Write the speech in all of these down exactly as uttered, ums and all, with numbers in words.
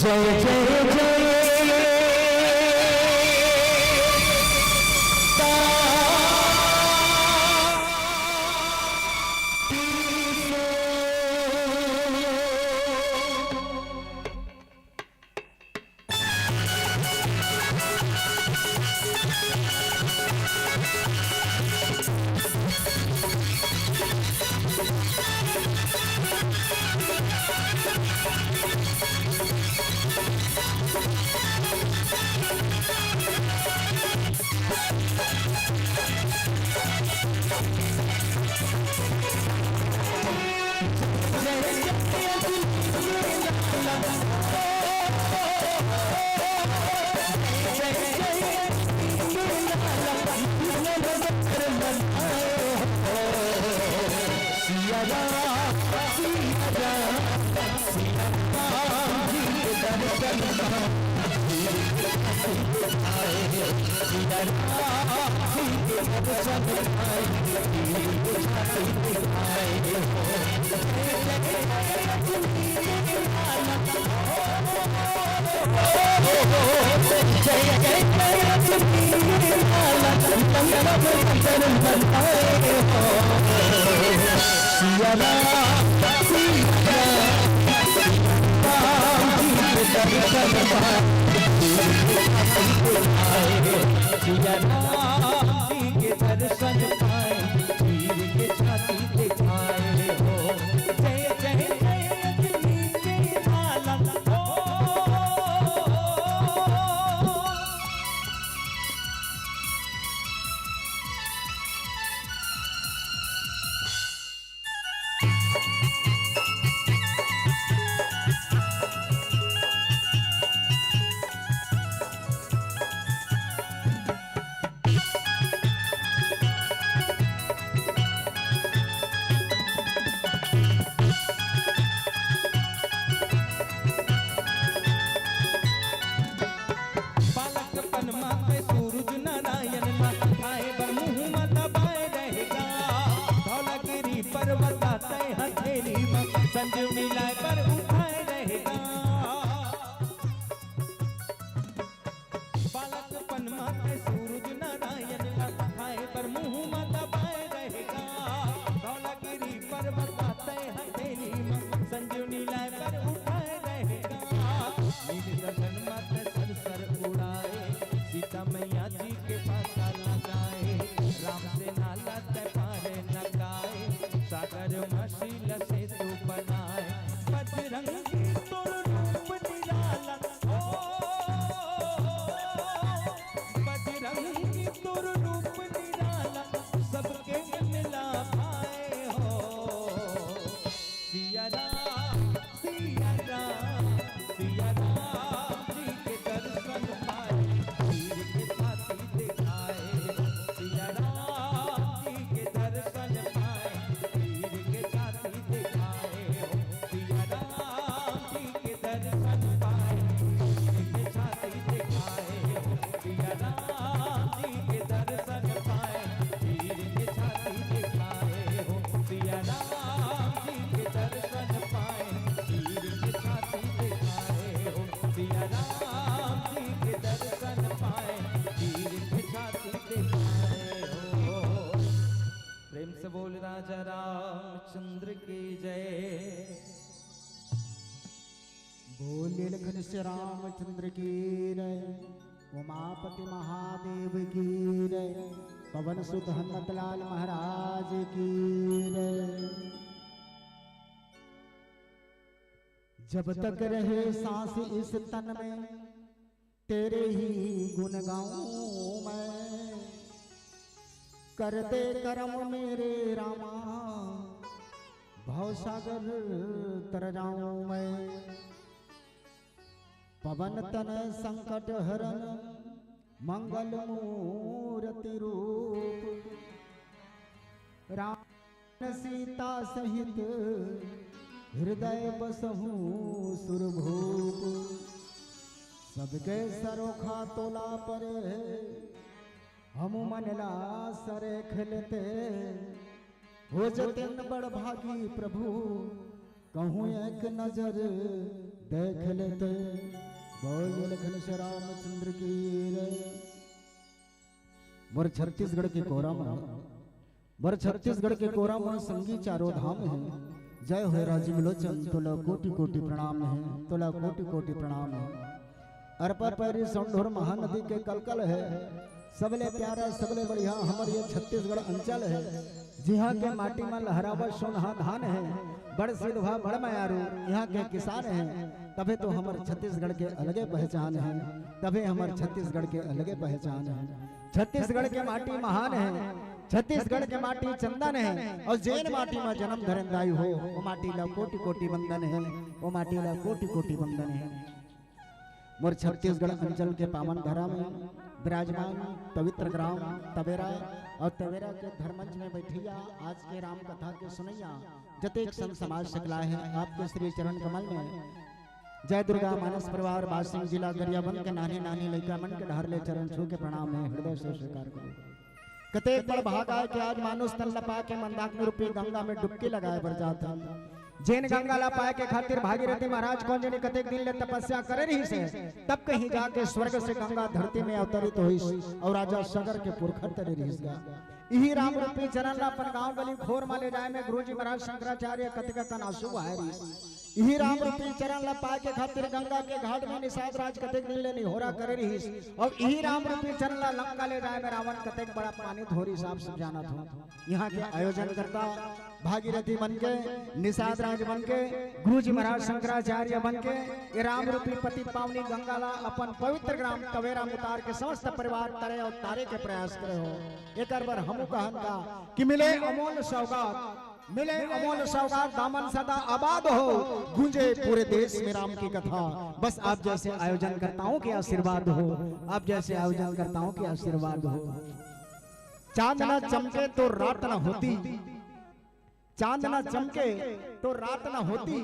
जय जय जय सिया राम जी के दर्शन पाए, वीर के छाती दिखाए हो। जय जय जय अजनी के लाला हो। बालकपन मा तैं सूरज नारायण ला खाए बर मुंह मा दबाए रहेगा। धौलागिरी पर्वत ला तैं हथेली मा संजीवनी लाए बर उठाए रहेगा। बालकपन मा तैं सूरज नारायण ला खाए बर मुंह मा दबाए रहेगा। धौलागिरी पर्वत ला तैं हथेली मा संजीवनी लाए बर उठाए रहेगा। नील गगन मा तैं सर सर उड़ाए, सीता मैया जी के पासा लगाए। राम सेना ला तैं पार लगाए, सागर मा शील सेतु बनाए। बजरंगी तोर रूप निराला, ओ, बजरंगी तोर रूप निराला, सबके मन ला भाए हो। सिया राम, सिया राम, सिया राम जी के दर्शन पाए, वीर के छाती दिखाए। सिया राम जी के दर्शन पाए, वीर के छाती दिखाए हो। सिया राम जी के दर्शन पाए, वीर के छाती दिखाए हो। सिया राम जी के दर्शन पाए, वीर के छाती दिखाए हो। सिया राम जी के दर्शन पाए, वीर के छाती दिखाए हो। सिया राम जी के दर्शन पाए, वीर के छाती दिखाए हो। प्रेम से बोल राजा रामचंद्र की जय। बोलिए लखन श्री रामचंद्र की जय, उमापति महादेव की जय, पवन सुत हनुमत लाल महाराज की जय। जब तक रहे सांस इस तन में, तेरे ही गुण गाऊं मैं। कर दे करम मेरे रामा, भवसागर तर जाऊं मैं। पवन तनय संकट हरन, मंगल मूरति रूप। राम सीता सहित हृदय बसहु सुरभूप। सबके सरोखा तोला पर है, हमू मन ला सरेख लेते, हो जतेन बड़ भागी प्रभु, कहूँ एक नजर देख लेते। बोल लखन श्री रामचंद्र की जय। मोर छत्तीसगढ़ के कोरा म, मोर छत्तीसगढ़ के कोरा म संगी चारों धाम हे। जय होय राजीव लोचन, तोला कोटि कोटि प्रणाम हे, तोला कोटि कोटि प्रणाम हे। अरपा पैरी सोंढोर महानदी के कलकल हे। सबले प्यारा, सबले बढ़िया हमर ये छत्तीसगढ़ अंचल हे, जिहाँ के माटी म लहरावत सोनहा धान हे। बड़ सिधवा, बड़ मयारू यहाँ के किसान हे, तभे तो हमर छत्तीसगढ़ के अलगे पहचान हे, तभे हमर छत्तीसगढ़ के अलगे पहचान हे। छत्तीसगढ़ के माटी महान हे, छत्तीसगढ़ के माटी चंदन हे, अउ जेन माटी म जनम धरेन दाई हो, वो माटी ला कोटि कोटि वंदन हे, वो माटी ला कोटि कोटि वंदन हे। मोर छत्तीसगढ़ अंचल के पावन धरा म विराजमान पवित्र ग्राम तबेरा अउ तबेरा के धर्मंच म बइठइया आज के राम कथा के सुनइया जतेक संत समाज सकलाय हे, आपके श्री चरण कमल म जय दुर्गा मानस परिवार बासिंग जिला गरियाबंद के नान्हे नान्हे लइका मन के डहर ले चरण छू के प्रणाम हे, हृदय से स्वीकार करो। कतेक बड़ भाग आय कि आज मानुष तन ल पाके मंदाकिनी रूपी गंगा म डुबकी लगाय बर जात हे। जेन गंगा ला पाए के खातिर भागीरथी महाराज कोन जनी कतेक दिन ले तपस्या करे रहिस हे, तब कहीं जाके स्वर्ग से गंगा धरती म अवतरित होइस अउ राजा सगर के पुरखर तरे रहिस गा। इही राम रूपी चरण ला अपन गांव गली खोर म ले जाए म गुरुजी महाराज शंकराचार्य कतेक कन आंसू बहाए रहिस। इही राम रूपी चरण ला पाए के खातिर गंगा के घाट म निषाद राज कतेक दिन ले निहोरा करे रहिस, अउ इही राम रूपी चरण ला लंका ले जाए म रावण कतेक बड़ा पानी धोरिस, आप सब जानत हो। यहाँ के आयोजन करता भागीरथी मन के, निषाद राज मन के, गुरुजी महाराज शंकराचार्य मन के, ये राम रूपी पति पावनी गंगा ला अपन पवित्र ग्राम तबेरा म उतार के समस्त परिवार तरे अउ तारे के प्रयास करे हो। एकर बर हमू कहन का कि मिले अमोल सौगात, मिले अमोल सौगात, दामन सदा आबाद हो, गूंजे पूरे देश में राम की कथा। बस आप जैसे आयोजनकर्ताओं के आशीर्वाद हो, आप जैसे आयोजनकर्ताओं के आशीर्वाद हो। चांद ना चमके तो रात ना होती, चांद ना चमके तो रात ना होती,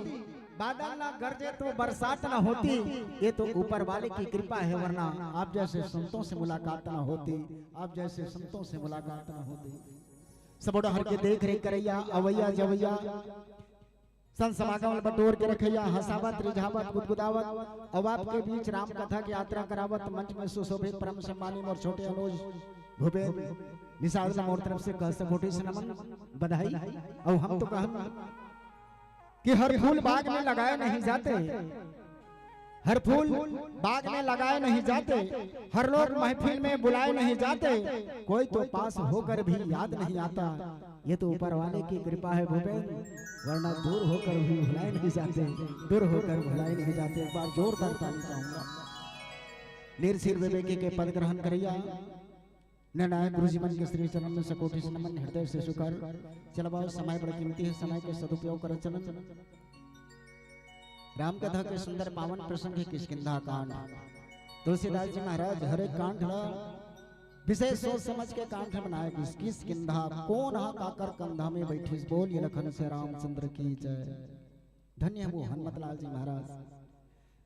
बादल ना गरजे तो बरसात ना होती। ये तो ऊपर वाले की कृपा है, वरना आप जैसे संतों से मुलाकात ना होती, आप जैसे संतों से मुलाकात ना होती। सब डहर के देख रेख करइया, अवैया जवैया, संत समागम ल बटोर के रखइया, हंसावत, रिझावत, गुदगुदावत, अउ आपके बीच राम कथा के यात्रा करावत, मंच में सुशोभित परम सम्मानी मोर छोटे अनुज भूपेन निषाद ला मोर तरफ से कह सकोटी से नमन, बधाई। अउ हम तो कहन कि हर फूल बाग में लगाए नहीं जाते, हर फूल बाग में लगाए नहीं जाते, हर लोग महफिल में बुलाए नहीं जाते, कोई तो पास होकर भी याद नहीं आता। ये तो ऊपर वाले की कृपा है भूपेन, वरना दूर होकर भी भुलाए नहीं जाते, दूर होकर भुलाए नहीं जाते। एक बार जोरदार ताली चाहूंगा। नीर सिर विवेकी के पद ग्रहण करइया निर्णायक गुरुजी मन के श्री चरण में सकोटी से नमन, हृदय से स्वीकार। चलबाओ, समय बड़ा कीमती है, समय के सदुपयोग करत चलन। राम कथा के सुंदर पावन प्रसंग है किष्किंधा कांड। तुलसीदास जी महाराज हर एक कांड ला विशेष सोच समझ के कांड बनाए गिस। किष्किंधा कोन हा काकर कंधा में बैठिस, बोल ये लखन से रामचंद्र की जय। धन्य है वो हनुमत लाल जी महाराज।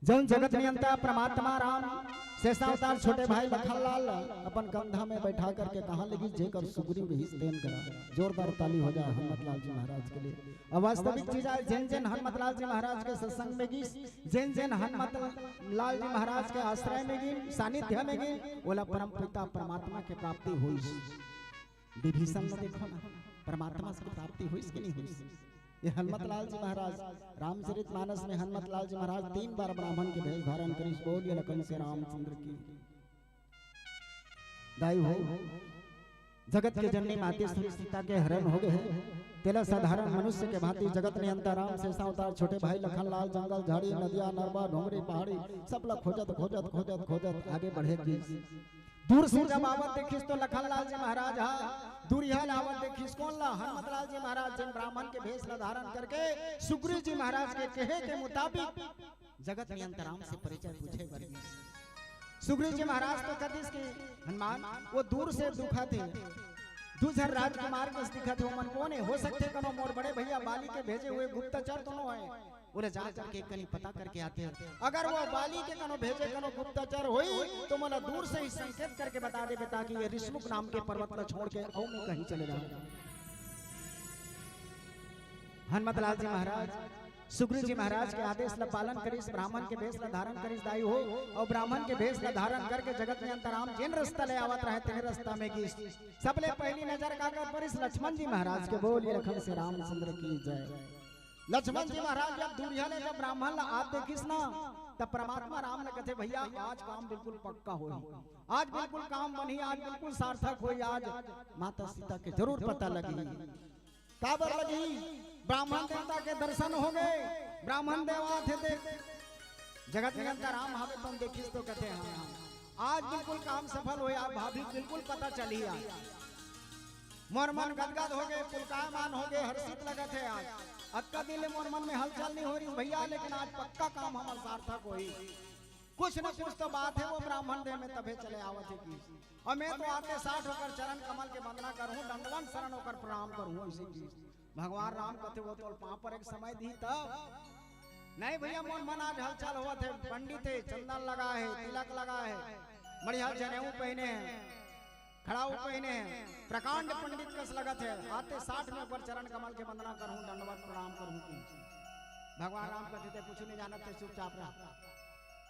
जौन जगत नियंता परमात्मा राम शेषावतार छोटे भाई लखन लाल अपन कंधा में बैठा करके कहाँ लगिस, जेकर सुग्रीव रहिस तेन करा। जोरदार ताली हो जाए हनुमत लाल जी महाराज के लिए। अब वास्तविक चीज आय, जेन जेन हनुमत लाल जी महाराज के सत्संग में गिस, जेन जेन हनुमत लाल जी महाराज के आश्रय में गिन, सानिध्य में गिन, ओला परम पिता परमात्मा के प्राप्ति होइस। विभीषण में देखो ना, परमात्मा से प्राप्ति होइस कि नहीं होइस? ये हनुमत लाल जी महाराज, रामचरित मानस में हनुमत लाल जी महाराज तीन बार ब्राह्मण के भेष धारण करिस। बोलिए लखन से रामचंद्र की। दाई हो, जगत के जननी माते सुन सीता के हरण हो गए हे, तेला साधारण मनुष्य के भांति जगत नियंता राम शेषावतार छोटे भाई लखन लाल जंगल झाड़ी नदिया नरवा ढोंगरी पहाड़ी सब ला खोजत खोजत खोजत खोजत आगे बढ़े गिस। दूर से जब आवत देखिस तो लखन लाल जी महाराज हा दूरिहा ले आवत देखिस। कोन ला? हनुमत लाल जी महाराज, जिन ब्राह्मण के भेष ला धारण करके सुग्रीव जी महाराज के कहे के मुताबिक जगत नियंता राम से परिचय पूछे बर गिस। सुग्रीव जी महाराज तो कहिस कि हनुमान, वो दूर से दुखत हे, दू झन राजकुमार कस दिखत हे, ओमन कोन हे? हो सकथे कोनो मोर बड़े भैया बाली के भेजे हुए गुप्तचर तो नो हे। ओला जा करके कहीं पता करके आते हैं। अगर वो बाली के कनो भेजे कनो गुप्तचर होई, तो मोला दूर से ही संकेत करके बता देबे, ताकि ये ऋषमुख नाम के पर्वत ला छोड़ के अउ मैं कहीं चले जाऊं। हनुमत लाल जी महाराज सुग्रीव जी महाराज के आदेश ला पालन करिस, ब्राह्मण के भेष ला धारण करिस दाई हो, अउ ब्राह्मण के भेष ला धारण करके जगत नियंता राम जेन रस्ता ले आवत रहे, तेने रस्ता में गिस। सबले पहली नजर काकर परिस? लक्ष्मण जी महाराज के। बोलिए लखन से रामचंद्र की जय। लक्ष्मण जी महाराज जब दूरिहा ले जब ब्राह्मण ला आत देखिस ना, तब परमात्मा राम ने कथे, "भैया, आज काम बिल्कुल पक्का होही, आज बिल्कुल काम बनही, आज बिल्कुल सार्थक होही, आज माता सीता के जरूर पता लगही।" काबर लगही? ब्राह्मण देवता के दर्शन हो गए, ब्राह्मण देव आथे देख, जगत नियंता राम हवे तुम देखिस तो कथे, "हाँ, हाँ, आज बिल्कुल काम सफल होही, आप भाभी बिल्कुल पता चलही आज।" मोर मन गदगद हो गए, पुलकायमान हो गए, हर्षित लगत हे आज। अतका दिन ले मोर मन में हलचल नहीं हो रही भैया, लेकिन आज पक्का काम हमर सार्थक होही। कुछ न कुछ तो बात हे, वो ब्राह्मण देह में तभे चले आवत हे कि। अउ मैं तो आते साठ ओकर चरण कमल के वंदना करहूँ, दंडवत शरण ओकर प्रणाम करहूँ, अइसे कि। भगवान राम कथे, "वो तोला पाँव परे के समय दिही तब।" नहीं भैया, मोर मन आज हलचल होवत हे, पंडित हे, चंदन लगा हे, तिलक लगा हे, बढ़िया जनेऊ पहिने हे, खड़ाऊ पहिने हे, प्रकांड पंडित कस लगत हे, आते साठ में ओकर चरण कमल के वंदना करहूँ, दंडवत प्रणाम करहूँ कि। भगवान राम कथे, "ते कुछ नहीं जानत, ते चुपचाप रह,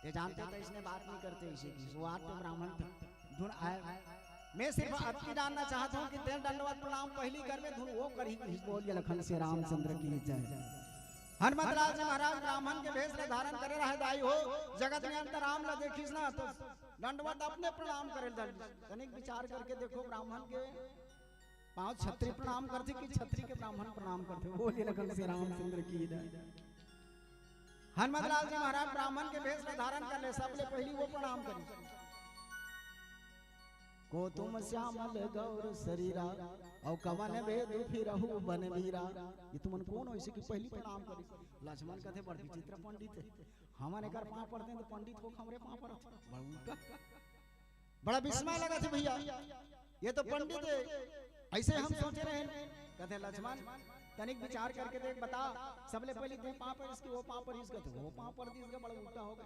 ते जानते तो इसने बात नहीं करते, इसे की वो आते ब्राह्मण थे।" धुन आए। मैं सिर्फ अतकी जानना चाहत हूँ कि तें दंडवत प्रणाम पहिली करबे, धुन वो करही कि। बोलिए लखन से रामचंद्र की जय। हनुमत लाल जी महाराज ब्राह्मण के भेष ला धारण करे रहे दाई हो, जगत नियंता राम ला देखिस ना तो दंडवत अपने प्रणाम करे लगिस। तनिक विचार करके देखो, ब्राह्मण के पाँव छत्री प्रणाम करथे कि छत्री के ब्राह्मण प्रणाम करथे? बोलिए लखन से रामचंद्र की जय। हनुमत लाल जी महाराज ब्राह्मण के भेष ला धारण कर ले, सबले पहिली वो प्रणाम करिस। "को तुम श्यामल गौर शरीरा, अउ कवन भेद फिरहु बन वीरा।" ये तुमन कोन हो? इसे की पहिली प्रणाम करिस। लक्ष्मण कथे, "बड़ विचित्र पंडित हे, हमन एकर पाँव परतेन तो पंडित हो हमरे पाँव परत हे, बड़ उल्टा।" बड़ा विस्मय लगत हे भैया, ये तो पंडित हे, अइसे हम सोचे रहेन। कथे, "लक्ष्मण, तनिक विचार करके देख, बता, सबले पहिली तें पाँव परिस कि वो पाँव परिस?" कथे, "वो पाँव पर दिस गा, बड़ा उल्टा हो गा।"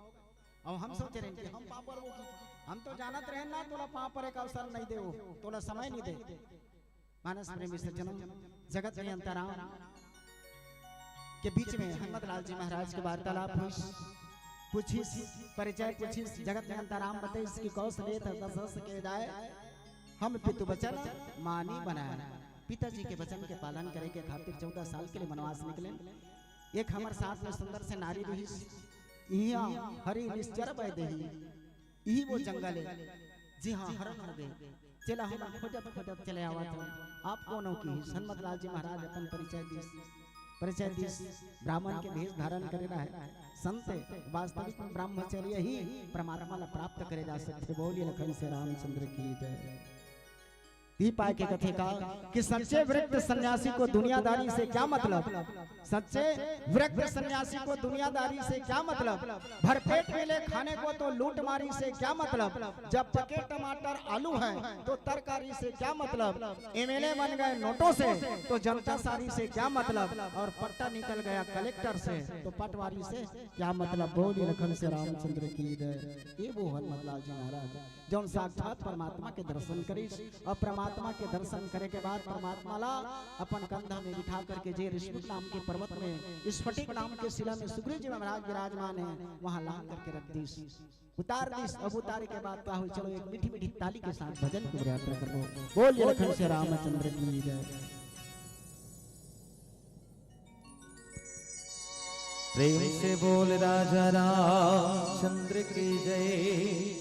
अउ हम सोचे रहेन कि हम पाँव परबो कि, हम तो जानत रहेन ना, तोला पाँव परे के अवसर नहीं देवो, तोला समय नहीं दे। मानस प्रेमी सज्जनों, जगत नियंता राम के बीच में हनुमत लाल जी महाराज के वार्तालाप होइस, पूछिस, परिचय पूछिस, जगत नियंता राम बतइस कि कौशलेथ दशरथ के जाय, हम पितु वचन मानी बनाय। पिताजी के वचन के पालन करे के खातिर चौदह साल के लिए वनवास निकले। एक हमर साथ में सुंदर से नारी रहिस, इहाँ हरि निश्चर बह देही। इही वो जंगल हे, जिहाँ हरण हो गे। चेला हमन खोजत खोजत चले आवत हन। आप कोन हो किहिस? हनुमत लाल जी महाराज अपन परिचय दिस। परिचय दिस, ब्राह्मण के भेष धारण करे रहे। संत हे, वास्तविक में ब्रह्मचर्य ही परमात्मा ला प्राप्त करे जा सकथे। बोलिए लखन से रामचंद्र की जय। ती पाय के कथे का कि सच्चे विरक्त सन्यासी को दुनियादारी से क्या मतलब, सच्चे विरक्त सन्यासी को दुनियादारी से क्या मतलब, भरपेट मिले खाने को तो लूटमारी से क्या मतलब, जब पके टमाटर आलू है तो तरकारी से क्या मतलब, एमएलए बन गए नोटों से तो जनता सारी से क्या मतलब, और पट्टा निकल गया कलेक्टर से तो पटवारी से क्या मतलब। बोली लखन से रामचंद्र की जय। ये वो हनुमत लाल जी महाराज जौन साक्षात परमात्मा के दर्शन करिस, और परमात्मा के दर्शन करे के बाद परमात्मा ला अपन कंधा में बिठा करके जे ऋषमुख नाम के पर्वत में, स्फटिक नाम के शिला में सुग्रीव जी महाराज विराजमान हे, वहां लांग करके रख दिस, उतार दिस। अब उतारे के बाद का होई? चलो एक मीठी मीठी ताली के साथ भजन को यात्रा कर लो। बोलिए लखन से रामचंद्र की जय। प्रेम से बोल राजा रामचंद्र की जय।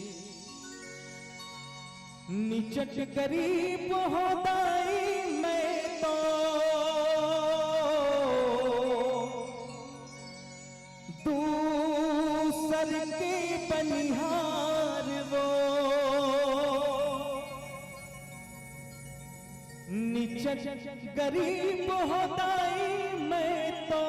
निचट गरीब हो दाई मैं तो, दूसर के बनिहार वो। निचट गरीब हो दाई मैं तो,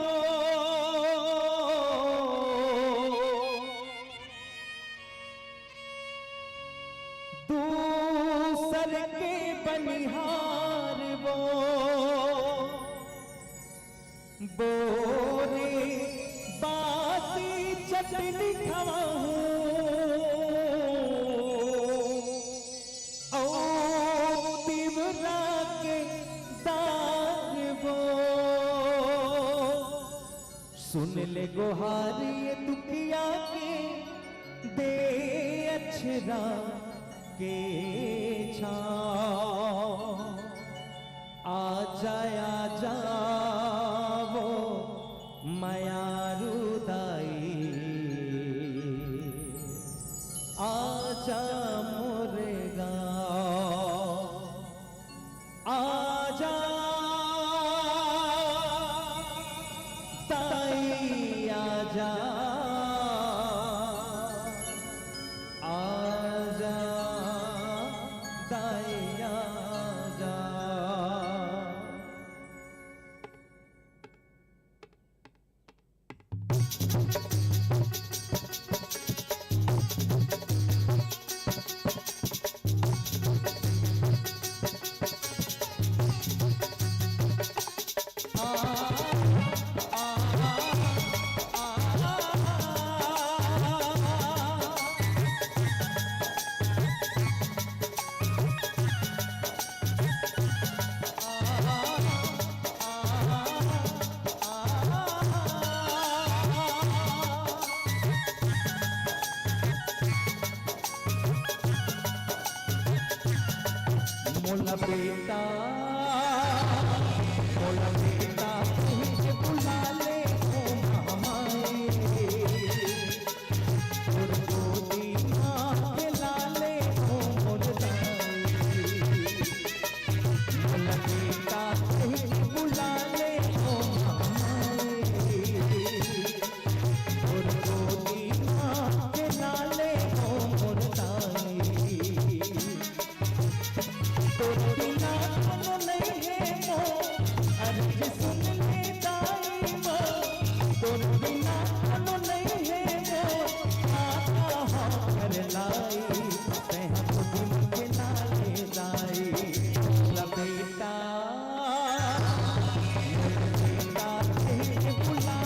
दूसर के बनिहार वो। बोरे सुन ले गोहार ये दुखिया के, दे अछरा के छाँव। आजा, आजा वो मयारू दाई, आजा मोरे गाँव। आजा दाई, आजा, आजा दाई, आजा। मोला बेटा, मोला बेटा, तुझे बुला ले ओ मामाए। तोर गोदी माँ के लाले ओ मोर दाई। मोला बेटा, तुझे बुला ले ओ मामाए। तोर गोदी माँ के लाले ओ मोर दाई। तोर बिना कोनो नइ हे मोर, अरज सुन ले दाई मोर। तोर बिना कोनो नइ हे मोर, आता हो घर लाई, तैं हा गोदी माँ के लाले दाई। मोला बेटा, मोला बेटा, तुझे बुला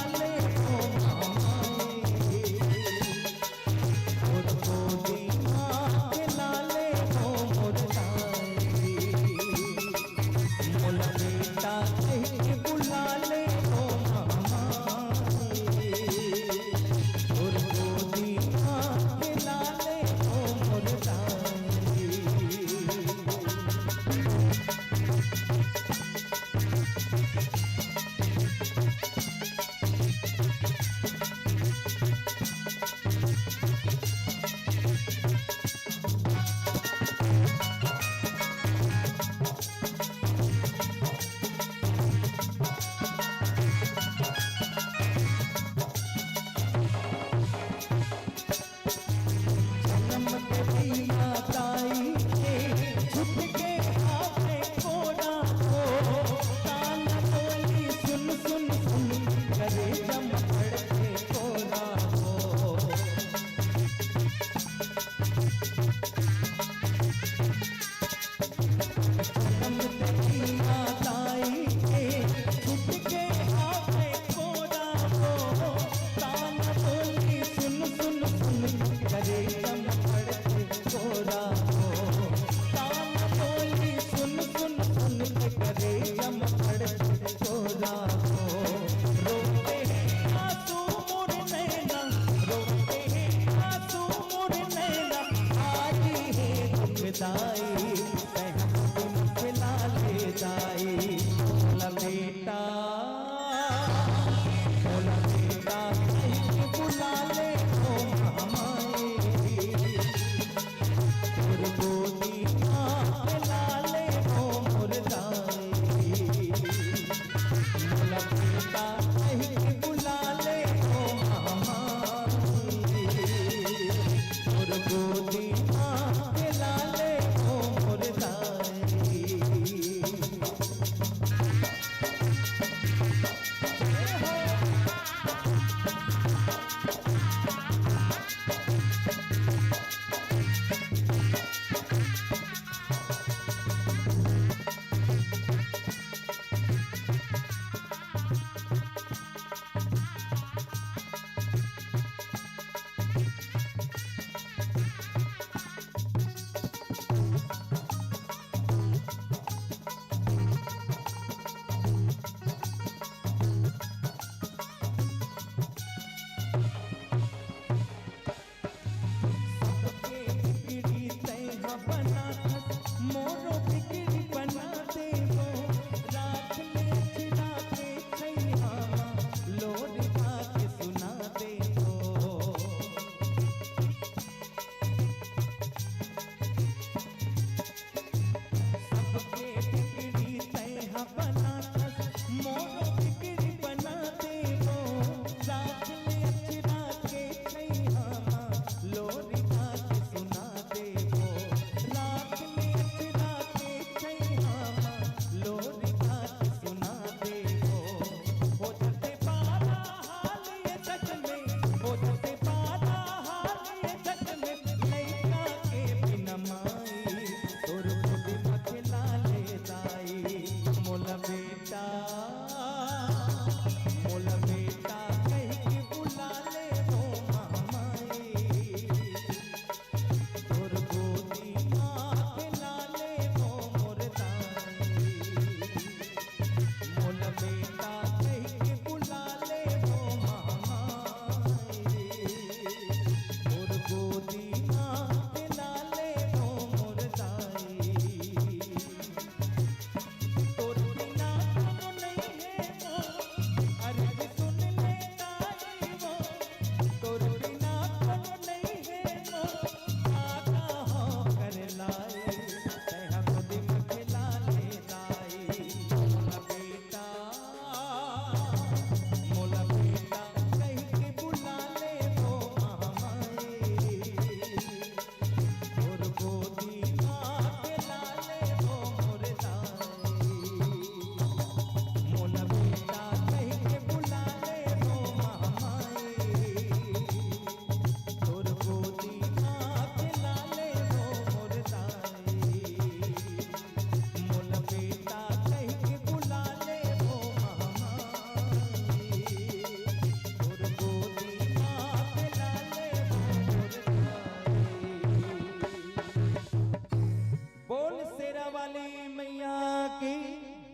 ले ओ मामाए।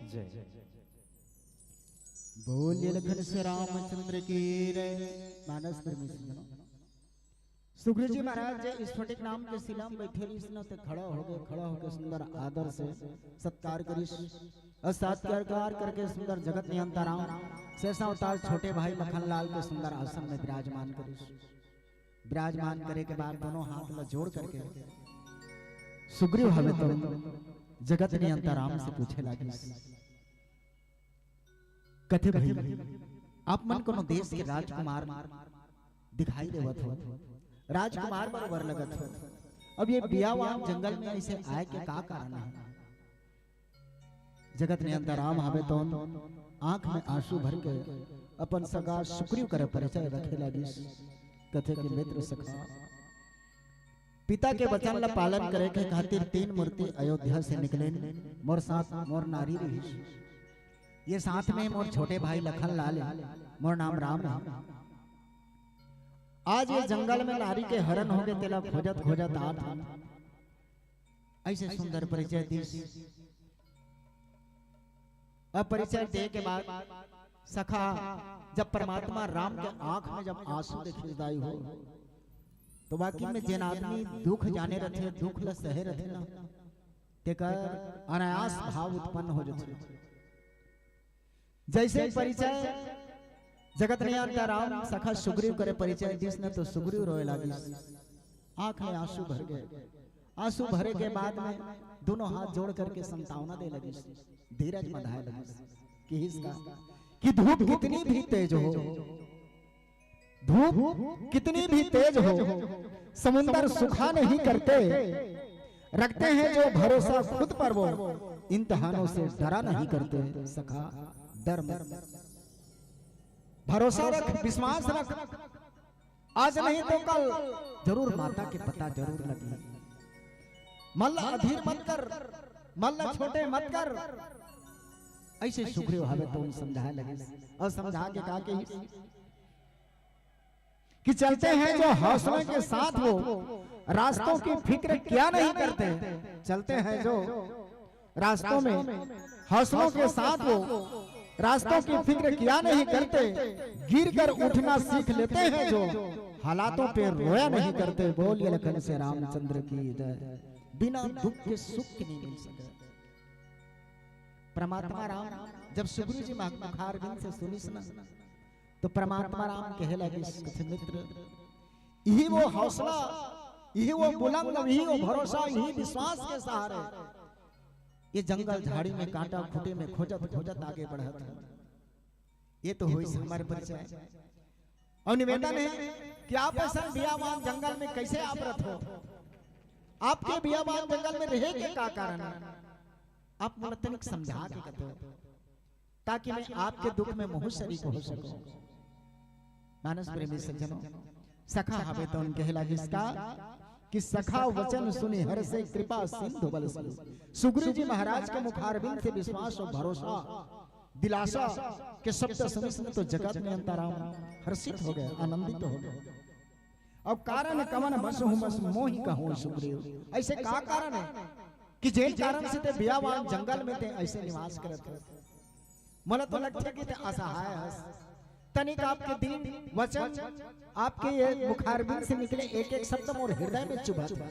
जय। बोलिए लखन से रामचंद्र की जय। मानस प्रेमी सज्जनों, सुग्रीव जी महाराज जे स्फटिक नाम के शिला में बैठे रहिस न, ते खड़ा हो गए, खड़ा होकर सुंदर आदर से सत्कार करिस और सत्कार करके सुंदर जगत नियंता राम शेषावतार छोटे भाई लखन लाल के सुंदर आसन में विराजमान करिस। विराजमान करे के बाद दोनों हाथ ला जोड़ करके सुग्रीव हवे तो जगत नियंता राम से पूछे लागिस, कथे, भाई, आप मन कोनो देश के राजकुमार दिखाई देवत हो, राजकुमार बरोबर लगत हो। अब ये बियावान जंगल में ऐसे आए के का कारण है? जगत नियंता राम हवे तो आंख में आंसू भर के अपन सगा सुग्रीव करे परिचय रखे लागिस। कथे के, मित्र सखा, पिता के वचन ला पालन करे के खातिर तीन मूर्ति अयोध्या से निकलेन, मोर साथ मोर नारी रहिस। ये साथ में मोर छोटे भाई लखन लाल हे, मोर नाम राम है। आज ये जंगल में नारी के हरण होगे, तेला खोजत खोजत आत हन। ऐसे सुंदर परिचय दिस। अब परिचय दे के बाद सखा, जब परमात्मा राम के आंख में जब आंसू देखिस दाई हो, तो वाकई में जेन आदमी दुख जाने रथे, दुख ल सहे रथे ना, तेकर अनायास भाव उत्पन्न हो जाथे। जैसे परिचय जगत नियंता राम सखा सुग्रीव करे परिचय दिस न, तो सुग्रीव रोए लागिस, आंख में आंसू भर गए। आंसू भरे के बाद में दोनों हाथ जोड़ करके संतावना दे लगिस, धीरज बंधाए लगिस। किहिस का कि धूप कितनी भी तेज हो, धूप कितनी भी तेज हो, समुंदर सुखा नहीं करते। रखते हैं जो भरोसा खुद पर वो, इम्तिहानों से डरा नहीं करते। सखा, डर मत, भरोसा रख, विश्वास रख। आज नहीं तो कल जरूर माता के पता जरूर लगी। मन ला अधीर मत कर, मन ला छोटे मत कर। ऐसे सुग्रीव हवे तो समझाए लगिस और समझा के का कहिस कि चलते हैं जो हौसलों के साथ वो, रास्तों की फिक्र क्या नहीं करते। चलते हैं जो रास्तों में हौसलों के साथ वो, रास्तों की फिक्र क्या नहीं करते। गिर कर उठना सीख लेते हैं जो, हालातों पे रोया नहीं करते। बोलिए लखन से रामचंद्र की जय। बिना दुख के सुख नहीं मिल सकता। परमात्मा राम जब सुग्रीव जी मुखारविंद से सुनिस ना, तो परमात्मा राम कहे लगिस, कथे, मित्र, यही वो हौसला, यही वो बुलंद, यही वो भरोसा, यही विश्वास के सहारे ये जंगल झाड़ी में, कांटा खूंटे में खोजत खोजत आगे बढ़त है। ये तो होइस हमर परिचय। और निवेदन है कि आप ऐसा बियावान जंगल में कैसे आप रथो, आपके बियावान जंगल में रहे के का कारण है, आप मोला तनिक समझा के कथो, ताकि मैं आपके दुख में महू शरीक हो सकूं। मानस प्रेमी सज्जनों, सखा हवे तो उनके हिला जिसका कि सखा वचन सुनि हर्षे कृपा सिंधु बल से। सुग्रीव जी महाराज के मुखारविंद से विश्वास और भरोसा, दिलासा के शब्द सुनिस न तो जगत नियंता राम हर्षित हो गए, आनंदित हो गए। अब कारण कवन बस हूँ, बस मोहि कहूँ सुग्रीव। ऐसे का कारण है कि जेन कारण से ते बियावान जंगल में ते ऐसे निवास करत है? मोला तो लगथे कि ते असहाय हस। तनिक आपके दिन वचन, आपके ये मुखारविंद से निकले एक एक शब्द मोर हृदय में चुभत है।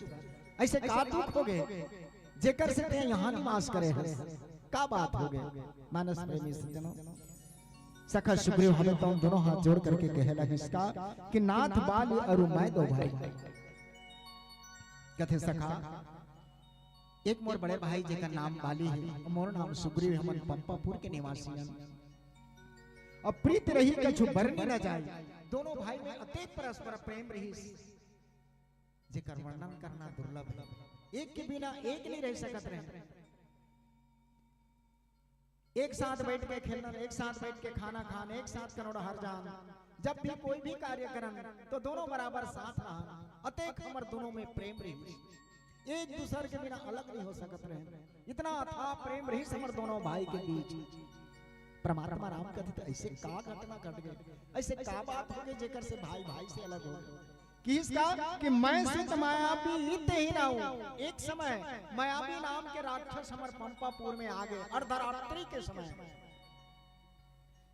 ऐसे का दुख हो गए जेकर से ते यहाँ निवास करे हस? का बात हो गए? मानस प्रेमी सज्जनों, सखा सुग्रीव हवे तो दोनों हाथ जोड़ करके कहे लगिस का कि नाथ बाली अरु मैं दो भाई। कथे सखा, एक मोर बड़े भाई जेकर नाम बाली है, मोर नाम सुग्रीव है, हमन पंपापुर के निवासी हन। अब प्रीत रही कछु बरनी न जाए, दोनों भाई में अतेक परस्पर प्रेम रहिस, जेकर वर्णन करना दुर्लभ है। एक के बिना एक नहीं रह सकत रहे। एक साथ बैठ के खेलन, एक साथ बैठ के खाना खान, एक साथ कनो डहर जान, जब भी कोई भी कार्य करन तो दोनों बराबर साथ रहन। अतेक हमर दोनों में प्रेम रहिस, एक दूसर के बिना अलग नहीं हो सकत रहे। इतना अथाह प्रेम रहिस हमर दोनों भाई के बीच। परमात्मा राम कथे त ऐसे का घटना घट गए, ऐसे का बात हो गई जेकर से भाई भाई से अलग हो गए? किहिस का कि मैं सुत मायावी तेहि नाऊ। एक समय मायावी नाम के राक्षस हमर पंपापुर में आ गे, अर्धरात्रि के समय,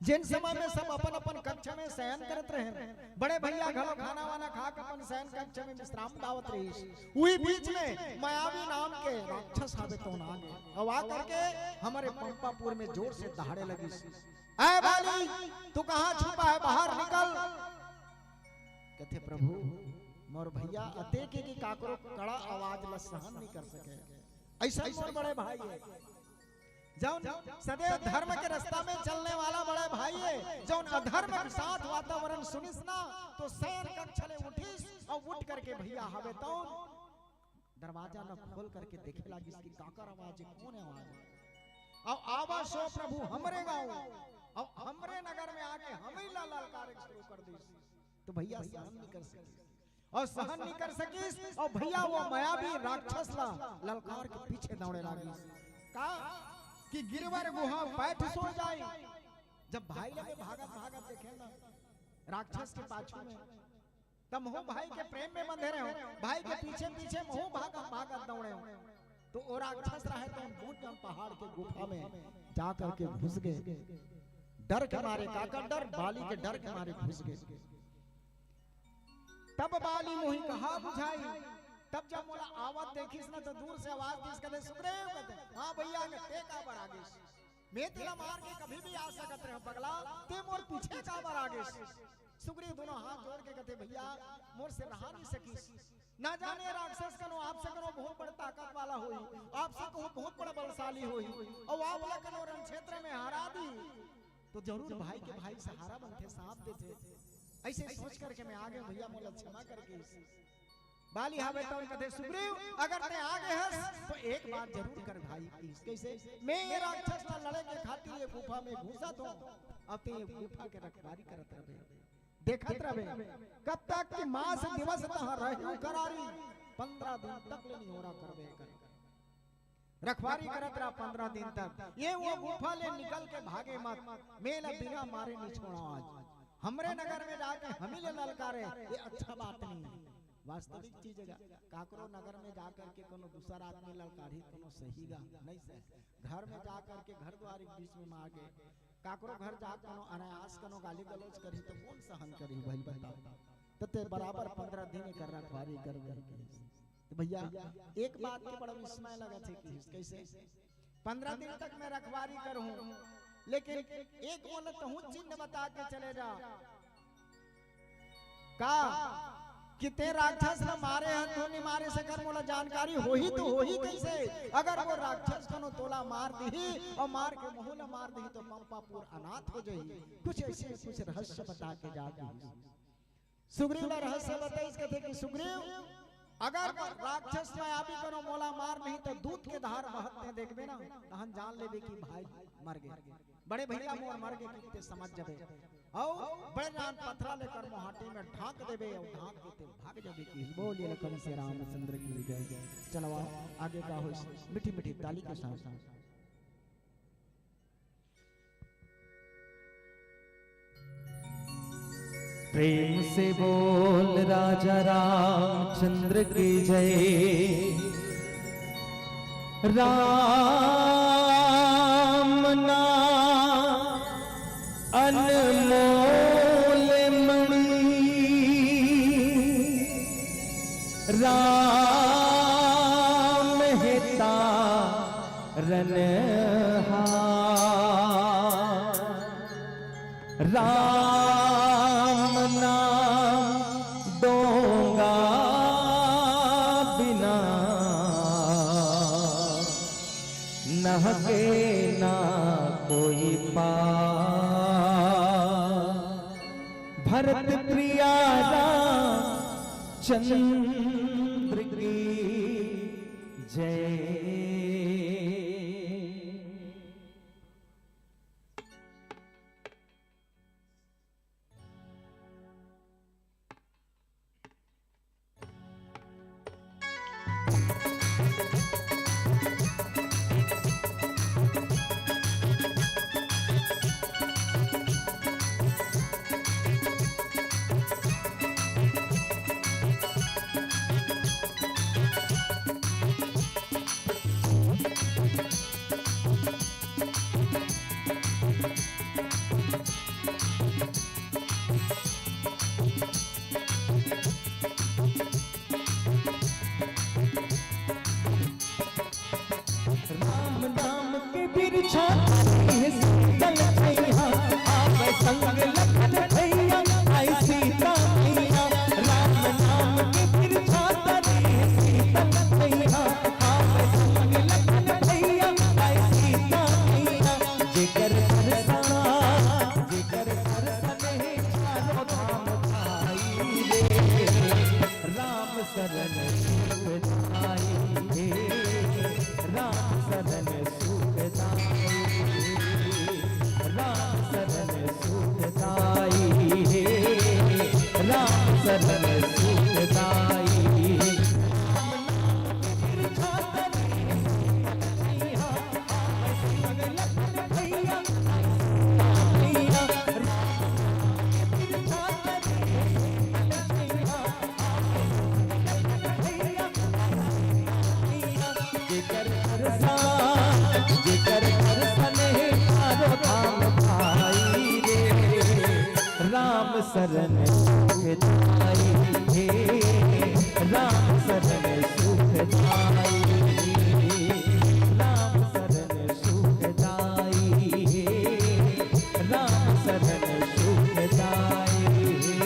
जेन समय में सब अपन-अपन कक्ष में शयन करत रहेन, बड़े भैया घलो खाना वाना खा के अपन शयन कक्ष में विश्राम डावत रहिस। उही बीच में मायावी नाम के राक्षस हावे तौन आ गे। अउ आ करके हमरे पंपापुर में जोर से दहाड़े लगिस, "ऐ बाली, तू कहाँ छुपा है, बाहर निकल।" कथे, "प्रभु, मोर भैया अतेक हे कि काकरो कड़ा आवाज ल सहन नहीं कर सके। अइसन मोर बड़े भाई हे।" जौन सदैव धर्म के रास्ता में चलने वाला बड़े भाई हे, जौन अधर्म के साथ वातावरण सुनिस ना, तो शयन कक्ष ले उठिस अउ उठ करके भैया हावे तौन दरवाजा ल खोल करके देखे लागिस कि काकर आवाज हे, कौन आवाज हे? अउ आवस ओ प्रभु हमरे गाँव, अउ हमरे नगर में आके हमही ला ललकारे शुरू कर दिस। तो भैया सहन नहीं कर सकिस, अउ सहन नहीं कर सकिस, अउ भैया वो मायावी राक्षस ला ललकार के पीछे दौड़े लागिस। का कि गिरवर गुहा बैठ सो जाई। जब भाई लगे भागत भागत देखे ना राक्षस के पाछू में, तब महू भाई के प्रेम में बंधे रहे हो, भाई के पीछे पीछे महू भागत भागत दौड़े हो। तो ओ राक्षस रहे तो बूट जौन पहाड़ के गुफा में जा करके घुस गे। डर के मारे, काकर डर, बाली के डर के मारे घुस गे। तब बाली मोहि कहा बुझाई, तब जब मोला आवत देखिस ना तो दूर से आवाज दिस, कथे, "सुग्रीव," कथे, "हाँ भैया," कथे, "ते काबर आ गिस? मैं तेला मार के कभी भी आ सकत रहे पगला, ते मोर पीछे काबर आ गिस?" सुग्रीव दोनों हाथ जोड़ के कथे, "भैया, मोर से रहा नहीं सकिस। ना जाने राक्षस कनो आपसे कनो बहुत बड़ ताकत वाला होई, आपसे कहो बहुत बड़ बलशाली होई, अउ आप ला कनो रण क्षेत्र में हरा दी, तो जरूर भाई के भाई सहारा बनथे, साथ देथे। अइसे सोच करके मैं आ गे हँव भैया, मोला क्षमा कर दे।" बाली हावे तौन कथे, "सुग्रीव, अगर ते आ गे हस, तो एक बात जरूर कर भाई।" किहिस, "कइसे?" "मैं ये राक्षस ला लड़े के खातिर ये गुफा में घुसत हँव, अउ ते ये गुफा के रखवारी करत रहिबे।" देखत रहिबे, कब तक कि मास दिवस तहाँ रहिहू करारी, पंद्रह दिन तक ले निहोरा करबे कर। रखवारी करत रहा पंद्रह दिन तक। ये वो गुफा ले निकल के भागे मत, मैं ला बिना मारे नहीं छोड़ा आज। हमरे नगर में जाके हमी ले ललकारे, ये अच्छा बात नहीं है। वास्तविक चीज हे, काकरो नगर में जा करके कोनो दूसर आदमी ललकारी, कोनो सही गा नहीं सही। घर में जा करके घर द्वार के बीच में मार के काकरो घर जा कोनो अनायास कोनो गाली गलौज करही तो कौन सहन करही भाई बताओ। तो ते बराबर पंद्रह दिन एकर रखवारी कर कर के। तो भैया एक बात के बड़ा विस्मय लगत हे कि कइसे पंद्रह दिन तक मैं रखवारी करहूँ, लेकिन एक मोला तहूँ चिन्ह बता के चले जा। का कि ते राक्षस ला मारे हन, धुन मारे, सेकर मोला जानकारी होही तो होही कइसे? अगर वो राक्षस कोनो तोला मार दिही अउ मार के महू ला मार दिही तो पंपापुर अनाथ हो जाही। कुछ अइसे कुछ रहस्य बता के जा दिही। सुग्रीव ला रहस्य बताइस, कथे कि सुग्रीव, अगर राक्षस मायावी कोनो मोला मार नहीं तो दूध के धार बहत ते देखबे ना, तहन जान लेबे कि भाई मर गे। बड़े भैया मोर मर गे कि ते समझ जबे। अउ बड़े जान पथरा लेकर मोहाटी में ढांक देबे अउ ढांक के ते भाग जबे कि। बोलिए लखन से रामचंद्र की जय। चलो आगे का हो मीठी मीठी ताली के साथ। प्रेम से बोल राजा रामचंद्र की जय। राम नाम अनमोल मणि, राम हिता रनहार। राम नाम दोंगा बिना, नहके ना कोई पार। भरत प्रिया रामचंद्र की जय। छाता रे शीतल छैया, आवे संग लखन भैया, आई सीता मैया। राम नाम के फिर छाता रे शीतल छैया, आवे संग लखन भैया, आई सीता मैया। जेकर दर्शन, जेकर दर्शन हे चारों धाम पाई रे। राम शरण सुखदाई हे, राम शरण सुखदाई हे, राम शरण सुखदाई हे, राम शरण सुखदाई हे। जेकर दर्शन, जेकर दर्शन हे चारों धाम पाई रे। राम शरण सुखदाई हे, राम शरण सुखदाई हे, राम शरण सुखदाई हे, राम शरण सुखदाई हे।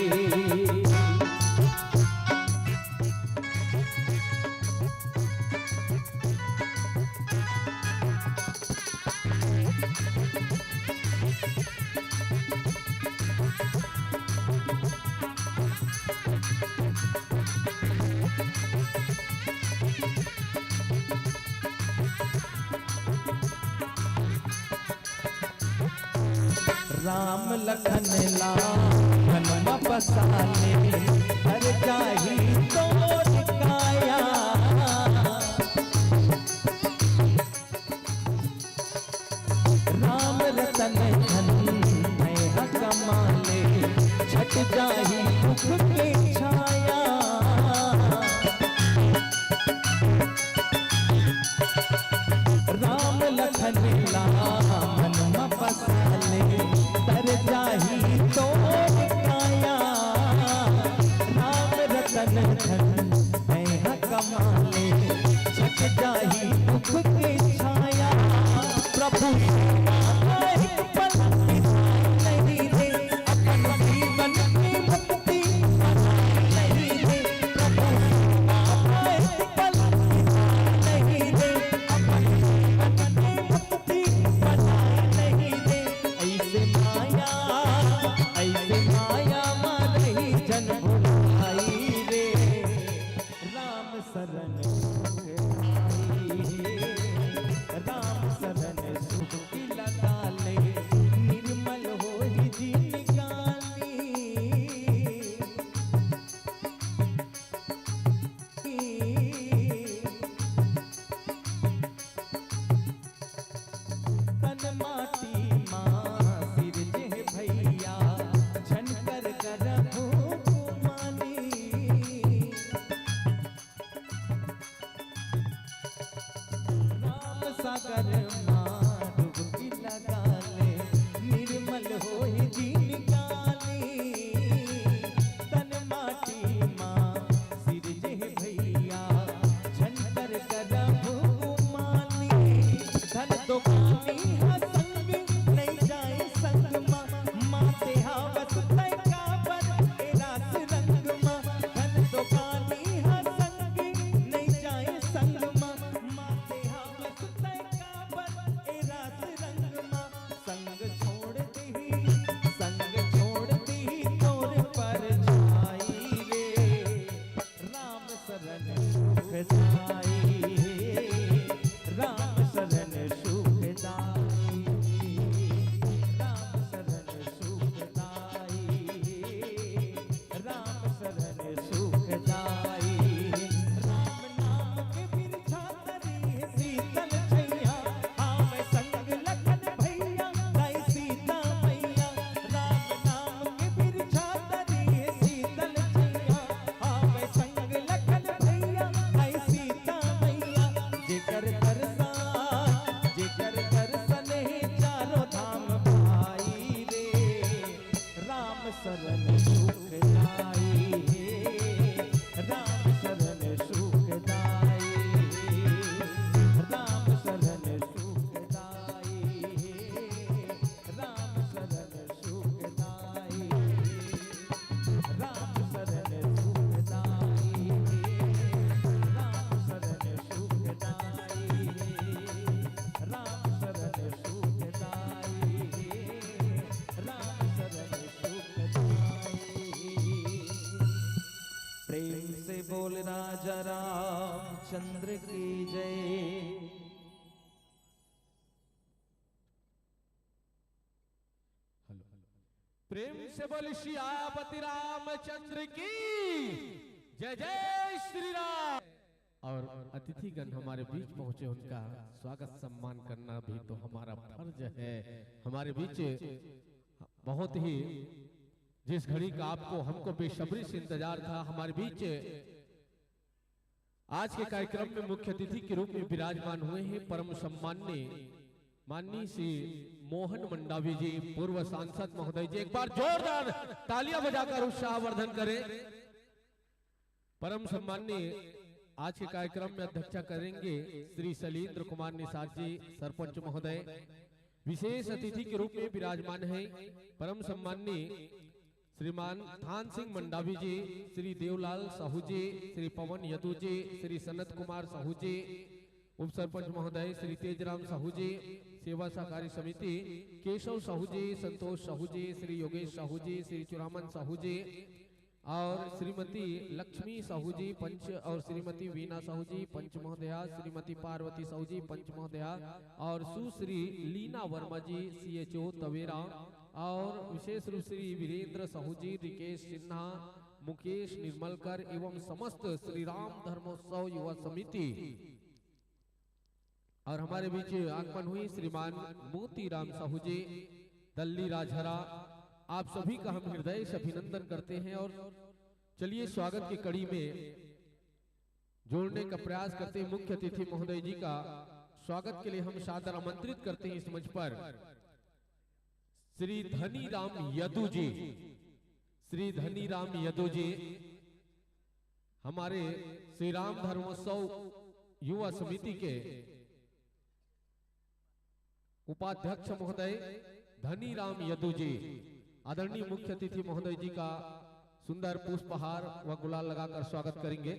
राम लखन ला मन म बसा ले, हर जाही तोर काया। राम रतन धन मैं ह कमा ले, छट जाही दुख के छाया। राम लखन ला मन म बसा ले, तर जाही तोर काया। राम रतन धन मैं ह कमा ले, छट जाही दुख के छाया। प्रभु सेवा एक पल बिताए नहीं दे, अपन जीवन में मुक्ति बनाए नहीं दे। प्रभु सेवा एक पल बिताए नहीं दे, अपन जीवन में मुक्ति बनाए नहीं दे। ऐसे माया, ऐसे माया मारही जन भुलाई रे। राम शरण सुख पाई, राम शरण सुख की लगा ले, निर्मल होही जिनगानी। तन माटी मा सिरजे भैया, झन कर करहु गुमानी। राम सागर मा डुबकी लगा ले, निर्मल होही जिनगानी। तन माटी मा सिरजे भैया, झन कर करहु गुमानी। धन दोकानी हा संग नइ जाय संग मा, माते हा बस तय काबर ए रास रंग मा। धन दोकानी हा संग नइ जाय संग मा, माते हा बस तय काबर बोल राजा रामचंद्र की जय। हेलो। प्रेम से बोल सियापति रामचंद्र की जय, जय श्री राम। और अतिथिगण हमारे बीच पहुंचे, उनका स्वागत सम्मान करना भी तो हमारा फर्ज है। हमारे बीच बहुत ही, जिस घड़ी का आपको, हमको बेसब्री से इंतजार था, हमारे बीच आज के कार्यक्रम में मुख्य अतिथि के रूप में विराजमान हुए हैं परम सम्मान्य माननीय श्री मोहन मंडावी जी, पूर्व सांसद महोदय जी। एक बार जोरदार तालियां बजाकर उत्साहवर्धन करें। परम सम्मान्य आज के कार्यक्रम में अध्यक्षता करेंगे श्री शैलेंद्र कुमार निषाद जी, सरपंच महोदय। विशेष अतिथि के रूप में विराजमान हैं परम सम्मान्य श्रीमान थान सिंह मंडावी जी, श्री देवलाल साहू जी, श्री पवन यदु जी, श्री सनत कुमार साहू जी, उप सरपंच महोदय श्री तेजराम साहू जी, सेवा सहकारी समिति केशव साहू जी, संतोष साहू जी, श्री योगेश साहू जी, श्री चुरामन साहू जी और श्रीमती लक्ष्मी साहू जी पंच और श्रीमती वीना साहू जी पंच महोदया, श्रीमती पार्वती साहू जी पंच महोदया और सुश्री लीना वर्मा जी, सीएचओ तवेरा, और विशेष रूप श्री वीरेंद्र साहू जी, रिकेश सिन्हा, मुकेश निर्मलकर एवं समस्त श्री राम धर्मोत्सव युवा समिति। और हमारे बीच आगमन हुई श्रीमान मोतीराम साहू जी, दल्ली राजहरा। आप सभी का हम हृदय से अभिनंदन करते हैं और चलिए, स्वागत की कड़ी में जोड़ने का प्रयास करते हैं। मुख्य अतिथि महोदय जी का स्वागत के लिए हम सादर आमंत्रित करते हैं इस मंच पर श्री धनीराम यदु जी। श्री धनीराम यदु जी हमारे श्री राम धर्मोत्सव युवा समिति के उपाध्यक्ष महोदय धनीराम यदु जी, आदरणीय मुख्य अतिथि महोदय जी का सुंदर पुष्पहार व गुलाल लगाकर स्वागत करेंगे।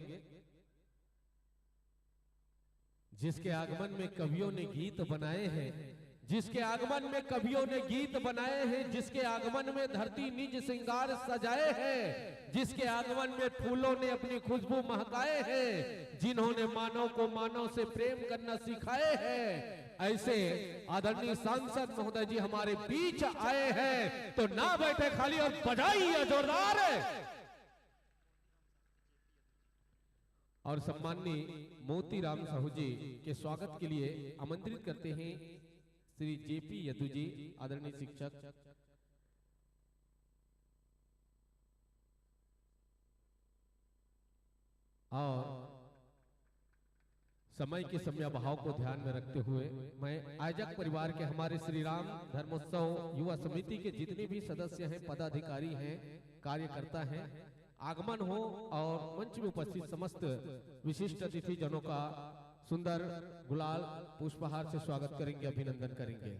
जिसके आगमन में कवियों ने गीत बनाए हैं, जिसके आगमन में कवियों ने गीत बनाए हैं, जिसके आगमन में धरती निज श्रृंगार सजाए है, जिसके आगमन में फूलों ने अपनी खुशबू महकाए है, जिन्होंने मानव को मानव से प्रेम करना सिखाए है, ऐसे आदरणीय सांसद महोदय जी हमारे बीच आए हैं, तो ना बैठे खाली और बजाइए जोरदार। और सम्माननीय मोतीराम साहू जी के स्वागत के लिए आमंत्रित करते हैं श्री जेपी यदु जी, आदरणीय शिक्षक। और समय के समय भाव को ध्यान में रखते हुए मैं आयोजक परिवार के हमारे श्री राम धर्मोत्सव युवा समिति के जितने भी सदस्य हैं, पदाधिकारी हैं, कार्यकर्ता हैं, आगमन हो और मंच में उपस्थित समस्त विशिष्ट अतिथि जनों का सुंदर गुलाल पुष्पहार से स्वागत करेंगे, अभिनंदन करेंगे।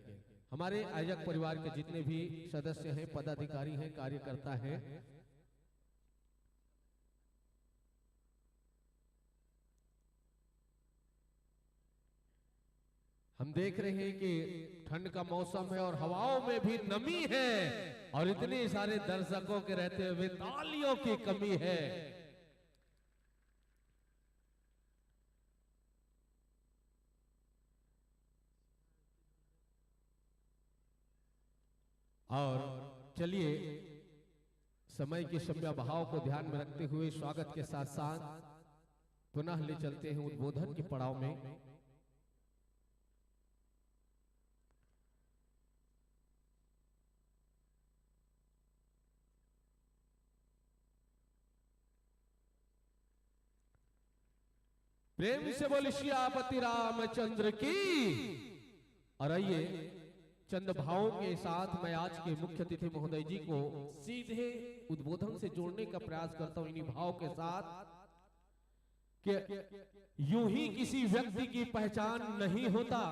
हमारे आयोजक परिवार के जितने भी सदस्य हैं, पदाधिकारी हैं, कार्यकर्ता हैं, हम देख रहे हैं कि ठंड का मौसम है और हवाओं में भी नमी है और इतने सारे दर्शकों के रहते हुए तालियों की कमी है। और चलिए, समय के समय भाव को ध्यान में रखते हुए स्वागत के साथ साथ पुनः ले चलते हैं उद्बोधन के पड़ाव में। प्रेम से बोल सियापति रामचंद्र की। और आइए, चंद भावों के साथ मैं आज के मुख्य अतिथि महोदय जी को सीधे उद्बोधन से जोड़ने का प्रयास करता हूं, इन्हीं भाव के साथ कि यूं ही किसी व्यक्ति की पहचान नहीं होता,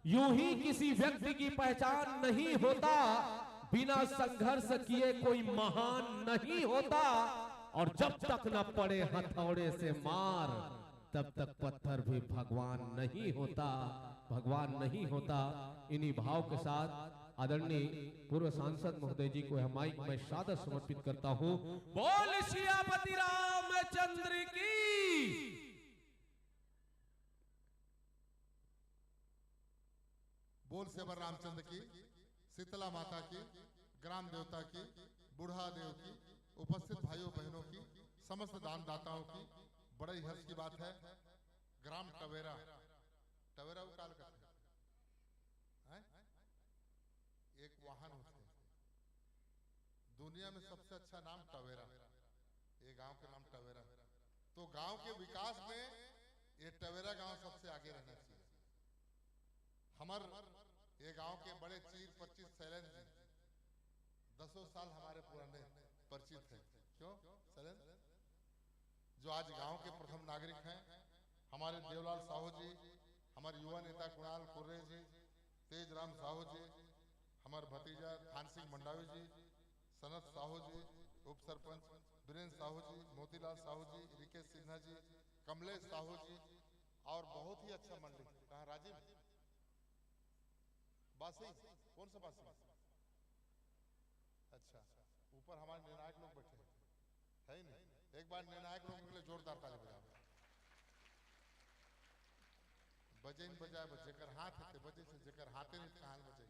यूं ही किसी व्यक्ति की पहचान नहीं होता, बिना संघर्ष किए कोई महान नहीं होता, और जब तक न पड़े हथौड़े से मार, तब तक पत्थर भी भगवान नहीं होता, भगवान नहीं होता। इन्हीं भाव के साथ आदरणीय पूर्व सांसद महोदय जी को यह माइक मैं सादर समर्पित करता हूं। बोल सियापति रामचंद्र की। बोल सेवर रामचंद्र की, शीतला माता की, ग्राम देवता की, बूढ़ा देव की, उपस्थित भाइयों बहनों की, समस्त दानदाताओं की। बड़े ही हर्ष की बात है। ग्राम टवेरा, टवेरा वो काल करते हैं? एक वाहन होते हैं। दुनिया में सबसे अच्छा नाम टवेरा, ये गांव के नाम टवेरा। तो गांव के विकास में ये टवेरा गांव सबसे आगे रहना चाहिए। हमर ये गांव के बड़े चीर परिचित शैलेंद्र जी दसों साल हमारे पुराने परिचित हैं। क्यों शैलेंद्र? जो आज गांव के प्रथम नागरिक हैं, हमारे देवलाल साहू जी, हमारे युवा नेता कुणाल कुर्रे जी, तेज राम साहू जी, हमारे भतीजा थान सिंह मंडावी जी, सनत साहू जी, उप सरपंच बीरेंद्र साहू जी, मोतीलाल साहू जी, रिकेश सिन्हा जी, कमलेश साहू जी और बहुत ही अच्छा मंडली। कहाँ राजीव? बासी? कौन सा बासी? अच्छा, ऊपर हमारे निर्णायक लोग बैठे हैं, है ही नहीं। एक बार निर्णायक लोगों के लिए जोरदार ताली बजाओ। बजे न बजाए बजे, जेकर हाथ है ते बजे से, जेकर हाथे नहीं ते कहाँ बजे।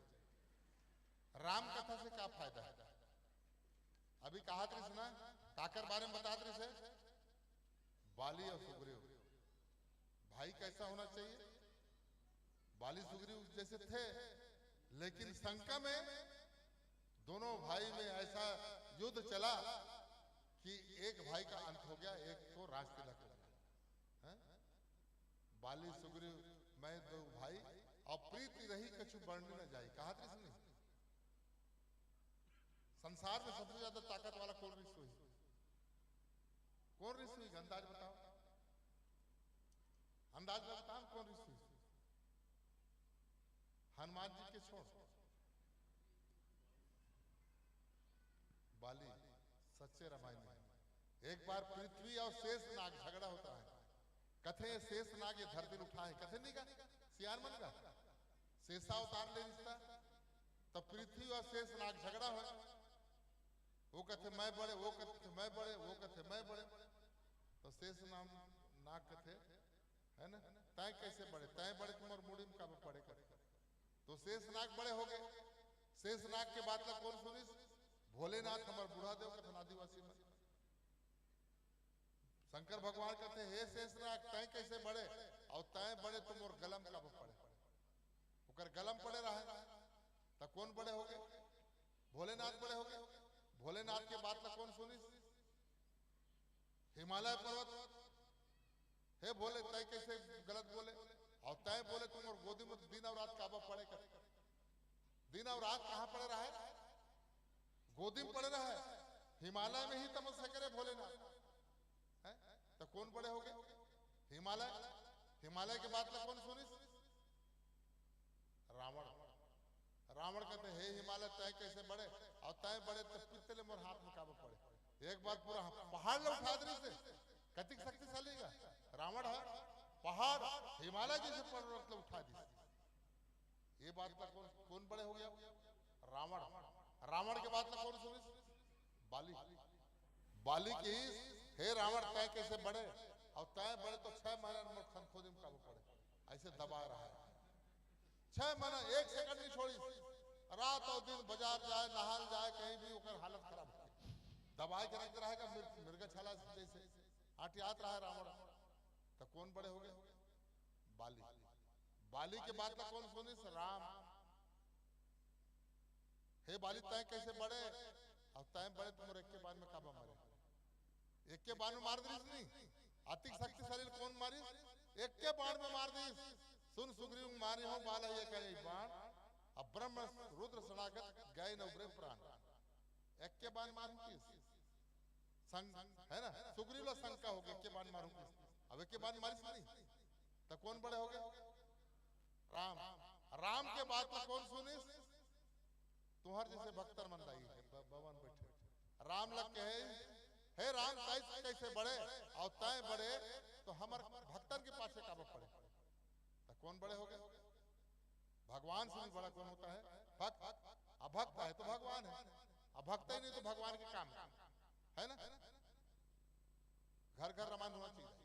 राम कथा से क्या फायदा है? अभी कहा तरीस ना, काकर बारे में बता तरीस है, बाली और सुग्रीव भाई कैसा होना चाहिए। बाली सुग्रीव जैसे थे, लेकिन शंका में दोनों भाई में ऐसा युद्ध चला कि एक भाई का अंत हो गया, एक को राज तिलक हो गया। हैं? बाली सुग्रीव मैं दो भाई, और प्रीति रही कछु बरनी न जाई। कहा तरीस नहीं? संसार में सबसे ज्यादा ताकत वाला कौन रिस हुई? कौन रिस हुई? अंदाज बताओ, अंदाज में बताओ कौन रिस हुई? हनुमान जी के छोड़, बाली सच्चे रामायण में एक बार पृथ्वी और शेष नाग झगड़ा होता है। कथे शेष नाग ये धरती उठाए, कथे नहीं का सियान मन का शेषावतार ले रिश्ता। तब पृथ्वी और शेष नाग झगड़ा हो, वो कथे मैं बड़े, वो कथे मैं बड़े, वो कथे मैं बड़े। तो शेष नाम नाग कथे, है ना, तय कैसे बड़े, तय बड़े तुम्हार मुड़ी में का पड़े कथे। तो शेष नाग बड़े हो गए। शेष नाग के बात ला कौन सुनिस? भोलेनाथ हमार बूढ़ा देव कथन आदिवासी में। शंकर भगवान कहते, हे शेष नाग, तय कैसे बड़े? और तय बड़े तो मोर गलम का पड़े। ओकर गलम पड़े रहे, त कौन बड़े हो गए? भोलेनाथ बड़े हो गए। भोलेनाथ के बात ला कौन सुनिस? हिमालय पर्वत, हे भोले, तय कैसे गलत बोले? और तय बोले, तुम और गोदी में दिन और रात काबा पड़े कर। दिन और रात कहाँ पड़े रहे? गोदी में पड़े रहे। हिमालय में ही तपस्या करे भोलेनाथ। हैं? तो कौन बड़े हो गए? हिमालय। हिमालय के बात ला कौन सुनिस? रावण। रावण कहते, हे हिमालय, तय कैसे बड़े? और तय बड़े तो पित्तले मोर हाथ में काबा पड़े। एक बार पूरा पहाड़ ला उठा दे से। कतिक शक्तिशाली का रावण है। पहाड़ हिमालय जैसे पर्वत ला उठा दी। ये बात ला कौन, कौन बड़े हो गया? रावण। रावण के बात ला कौन सुनिस? बाली। बाली की, हे रावण, तय कैसे बड़े? और तय बड़े तो छह महीना में खनखोदी में काबू पड़े, ऐसे दबा रहा है। छह महीना एक सेकंड नहीं छोड़ी, रात और दिन बाजार जाए, नहाल जाए, कहीं भी ओकर हालत खराब हो, दबाए के रख रहा है मिर्ग, मिर्ग छाला जैसे आटियात रहा है रावण। तो कौन बड़े हो गए? बाली। बाली के बात ला कौन सुनिस? राम। हे बाली, तय कैसे बड़े? और तय बड़े तुम एक के बाण में काबा मारे? एक के बाण में मार दिस नहीं। अतिक शक्तिशाली कौन मारिस? एक के बाण में मार दिस। सुन सुग्रीव मारे हो बाल ये कहे बाण। अब ब्रह्म रुद्र शरणागत गए न उबरे प्राण। एक के बाण मारू किस संग है ना, सुग्रीव ला शंका हो गई, एक के बाण मारू किस? अब एक के बाण मारिस नहीं, तो कौन बड़े हो गए? राम। राम के बात ला कौन सुनिस? तुहर जैसे भक्तन मन दाई है, ब-, भगवान बैठे। राम ला कहे, हे राम, तय कैसे बड़े और तय बड़े, तो हमर भक्तन के पाछे काबा पड़े? तो कौन बड़े हो गए? भगवान से भी बड़ा कौन होता है? भक्त, अभक्त है तो भगवान है, अभक्त ही नहीं तो भगवान के काम है, है ना? घर घर रामायण होना चाहिए।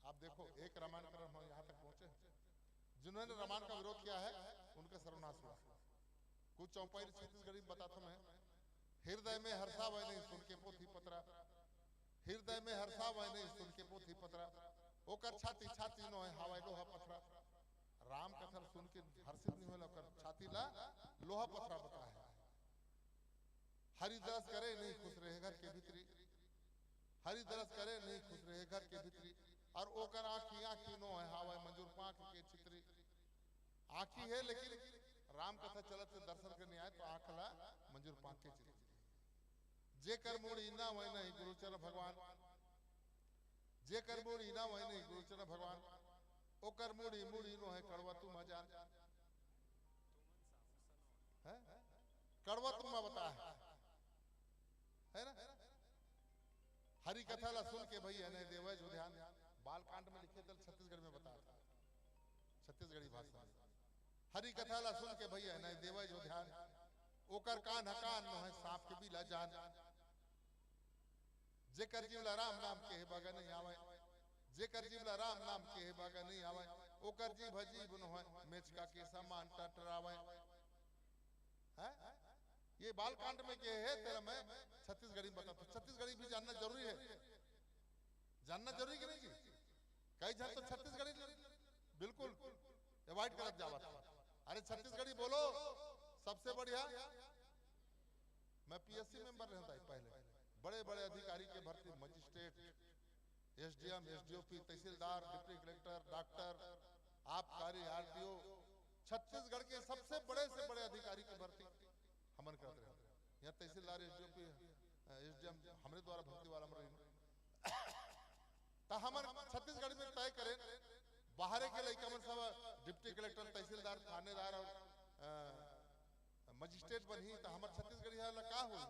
आप देखो, एक रामायण कर हम यहाँ तक पहुंचे हैं। जिन्होंने रामायण का विरोध किया है, उनका सर्वनाश हुआ। कुछ चौपाई छत्तीसगढ़ी में बताता मैं। हृदय में हर्षा वह नहीं सुन के पोथी पतरा, हृदय में हर्षा वह नहीं सुन के पोथी पतरा, ओकर छाती छाती नो है हवाई लोहा पथरा। राम कथा सुन के हर्षित नहीं होला, ओकर छाती ला लोहा पथरा बता है। हरि दरस करे नहीं खुश रहे घर के भीतरी, हरि दरस करे नहीं खुश रहे घर के भीतरी, और ओकर आँखी आँखी नो है हवाई मंजूर पाँख के छितरी। आँखी है लेकिन राम कथा चलत से दर्शन करने आए तो आँख ला मंजूर पाँख के छितरी। जेकर मुड़ी ना वह नहीं गुरुचरण भगवान, जेकर मुड़ी ना वह नहीं गुरुचरण भगवान, ओकर मुड़ी मुड़ी नो है कड़वा तुम जान, है? कड़वा तुम बता है, है ना? हरि कथा ला सुन के भैया नहीं देवे जो ध्यान, बालकांड में लिखे दल छत्तीसगढ़ में बता था, छत्तीसगढ़ी भाषा में। हरि कथा ला सुन के भैया नहीं देवे जो ध्यान, ओकर कान हकान नो है सांप के बिला जान। जेकर जीव ला राम नाम के हे बागा नहीं आवे, जेकर जीव ला राम नाम के हे बागा नहीं आवे, ओकर जीव अजीब नो है मेचका के समान टटरावे। हैं? ये बालकांड में के है तेरा मैं छत्तीसगढ़ी में बता, तो छत्तीसगढ़ी भी जानना जरूरी है। जानना जरूरी कि नहीं जी? कई झन तो छत्तीसगढ़ी बिल्कुल अवॉइड करत जावत है। अरे छत्तीसगढ़ी बोलो, सबसे बढ़िया। मैं पीएससी मेंबर रहता है पहले, बड़े बड़े अधिकारी के भर्ती, magistrate, SDM, SDOP, tehsildar, deputy collector, doctor, आबकारी, आरटीओ, छत्तीसगढ़ के सबसे बड़े से बड़े अधिकारी की भर्ती हमन करत रहे। यहाँ तहसीलदार, एसडीओपी, एसडीएम हमरे द्वारा भर्ती वाला हमरे। त हमन छत्तीसगढ़ में तय करें, बाहरे के लइका मन सब डिप्टी कलेक्टर, तहसीलदार, थानेदार और अ, मजिस्ट्रेट बनही त हमर छत्तीसगढ़िया ला का होई?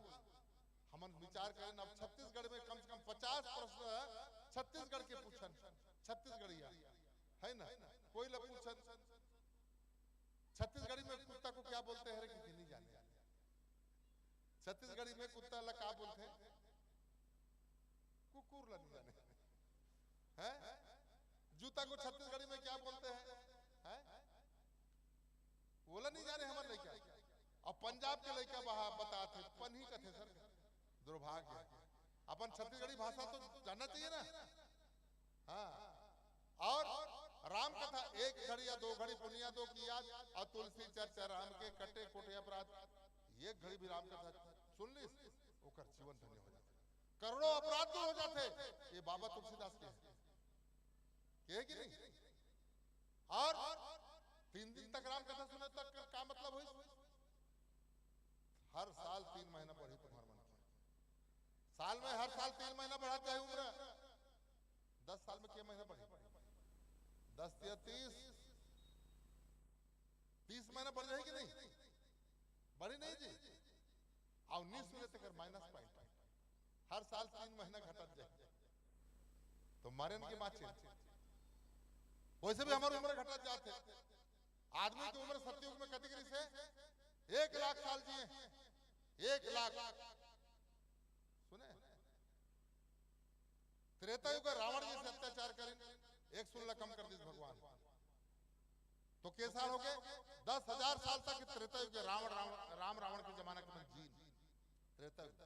हमन विचार करें, अब छत्तीसगढ़ में कम से कम पचास प्रश्न छत्तीसगढ़ के पूछन, छत्तीसगढ़िया, है ना? कोई ला पूछन, छत्तीसगढ़ी में कुत्ता को क्या बोलते हैं रे, कि नहीं जाने। छत्तीसगढ़ी में कुत्ता ला का बोलते हैं? कुकुर ला नहीं जाने। हैं? जूता को छत्तीसगढ़ी में क्या बोलते हैं? हैं? ओला नहीं जाने हमर लइका। अब पंजाब के लइका बहा-, बतात हे, पनही कथे सर। दुर्भाग्य। अपन छत्तीसगढ़ी भाषा तो जानना चाहिए ना। हाँ। और राम कथा एक घड़ी या दो घड़ी पुनिया दो की याद, और तुलसी चर्चा राम के कटे कोटे अपराध। एक घड़ी भी राम कथा सुन लीस, ओकर जीवन धन्य हो जाथे, करोड़ों अपराध दूर हो जाथे। ये बाबा तुलसीदास के हैं, के है कि नहीं? और तीन दिन तक राम कथा सुने तक का मतलब हुई? हर साल तीन महीना बढ़ी तुम्हार मन के। साल में हर साल तीन महीना बढ़ा जाए उम्र। दस साल में के महीना बढ़ी? दस या तीस, तीस महीना बढ़ जाए कि नहीं? बढ़ी नहीं जी? और उन्नीस में तेकर माइनस पॉइंट, हर साल तीन महीना घटत जाए। तो मरेन के बाँचे, वैसे भी हमारी उम्र घटत जाते। आदमी की उम्र सतयुग में कति करी से एक लाख साल जिए, एक लाख। सुने, त्रेता युग रावण जी से अत्याचार करें, एक सुन ला कम कर दीस भगवान। तो के साल हो गए? दस हजार साल तक त्रेता युग रावण, रावण, राम रावण के जमाना के मन जीन। त्रेता युग।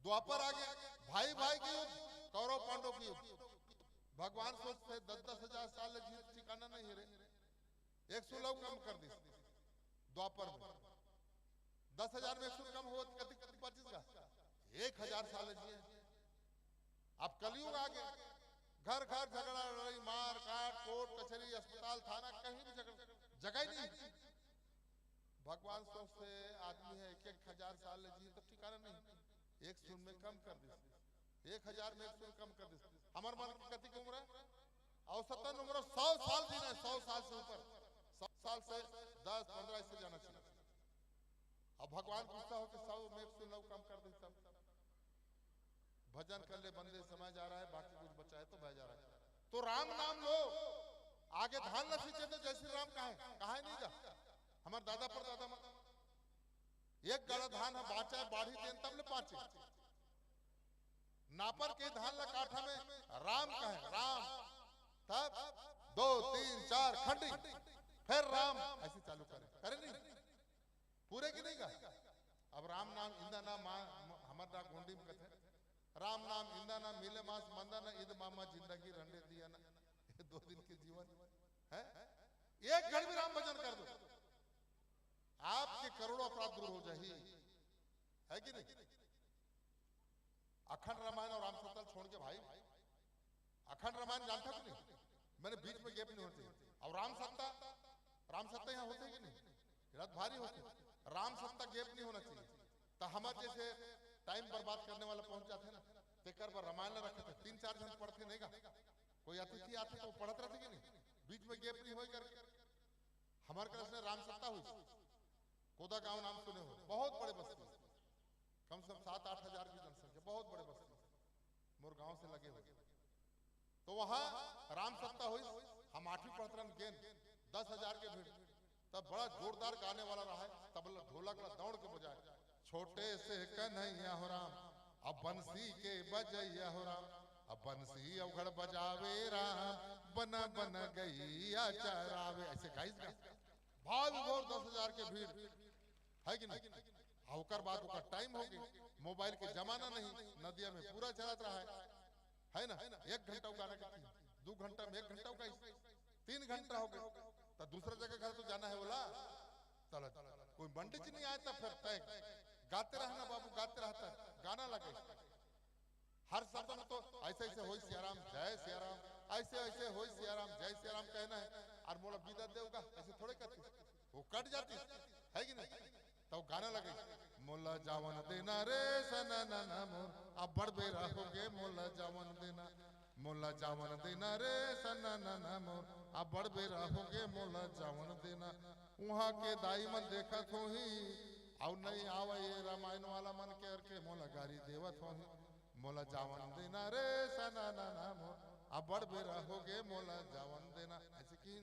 द्वापर आ गया, भाई भाई के युद्ध, कौरव पांडव के युद्ध। भगवान सोचते दस दस हजार साल ले जीत ठिकाना नहीं है रे। एक सौ लव कम कर दीस। द्वापर में दस हजार में एक सौ कम हो तो कति, कति बचिस गा? एक हजार साल जिए। अब कलयुग आ गया, घर घर झगड़ा लड़ाई मार काट कोर्ट कचहरी अस्पताल थाना कहीं भी झगड़ा, जगह ही नहीं। भगवान सोचते आदमी है एक एक हजार साल ले जिए तो ठिकाना नहीं, एक सुन में कम कर दीस, एक हजार में एक सुन कम कर दीस। हमार मन की कति की उम्र है? औसतन उम्र सौ साल जीना है, सौ साल से ऊपर, सौ साल से दस पन्द्रह इससे जाना चाहिए। अब भगवान गुस्सा हो कि सौ में एक सुन लव कम कर दीस, तब भजन कर ले बंदे, समय जा रहा है, बाकी कुछ बचा है तो बह जा रहा है। तो राम नाम लो, आगे धान न सींचे तो जय श्री राम कहा है, कहा है नहीं जा। हमारे दादा परदादा मन, एक गाड़ा धान ह बाँचे, बाढ़ी तेन तब ले बाँचे। नापर के धान ला काठा में राम कहे, राम। तब दो, तीन, चार खंडी, फिर राम, ऐसे चालू करे, करे नहीं? पूरे की नहीं गा? अब राम नाम इंदा ना माँ, हमर ना गोंडी में कथे, राम नाम इंदा ना, मिले मास मंदा ना, इद मामा जिंदगी रंडे दिया ना। ये दो दिन के जीवन है, एक घड़ी भी राम भजन कर दो, आपके करोड़ों अपराध दूर हो जाही, है कि नहीं? अखंड रामायण और राम सत्ता छोड़ के भाई, अखंड रामायण जानता कि नहीं? मैंने बीच में गैप नहीं होना चाहिए। और राम सत्ता, राम सत्ता यहाँ होते कि नहीं? रात भारी होते। राम सत्ता गैप नहीं होना चाहिए। तो हमारे जैसे टाइम बर्बाद करने वाला पहुंच जाते ना, तेकर बर रामायण रखे थे, तीन चार जन पढ़ते नहीं का, कोई अतिथि आते तो पढ़त रहते कि नहीं? बीच में गैप नहीं हो करके। हमारे क्लास में राम सत्ता हुई, कोदा गांव नाम सुने हो, बहुत बड़े बस्ती, कम से कम सात आठ हजार की जनसंख्या, बहुत बड़े बस्ती, मोर गांव से लगे हुए। तो वहां राम सत्ता हुई, हम आठवीं पढ़त रहन, गेंद, दस हजार के भीड़, तब बड़ा जोरदार गाने वाला रहा है, तबला ढोलक ला दौड़ के बजाए, छोटे से कन्हैया हो राम, अब बंसी के बजैया हो राम, अब बंसी अवघड़ बजावे राम, बन बन गैया चरावे, ऐसे गाइस गा। भाव विभोर, दस हजार के भीड़, है कि नहीं? आ ओकर बाद ओकर टाइम हो गए, मोबाइल के जमाना नहीं, नदिया में पूरा चलत रहा है, है ना? एक घंटा गाना के, दो घंटा में एक घंटा का, तीन घंटा हो गए, तो दूसरा जगह घर तो जाना है बोला, चलो, कोई मंडी च नहीं आए तो फिर तय गाते रहना बाबू, गाते रहता है, गाना लगे। हर शब्द में तो ऐसे ऐसे होई सियाराम, जय सियाराम, ऐसे ऐसे होई सियाराम, जय सियाराम कहना है, और मोला विदा देवगा, ऐसे थोड़े करती, वो कट जाती, है कि नहीं? तो गाना लगे, मोला जावन देना रे सननन मोर, अब बड़ बेरा हो गे, मोला जावन देना, मोला जावन देना रे सननन मोर, अब बड़ बेरा हो गे, मोला जावन देना। उहाँ के दाई मन देखत होही, अउ नहीं आवे ये रामायण वाला मन के, करके मोला गारी देवत होही। मोला जावन देना रे सननन मोर, अब बड़ बेरा हो गे, मोला जावन देना। ऐसे कि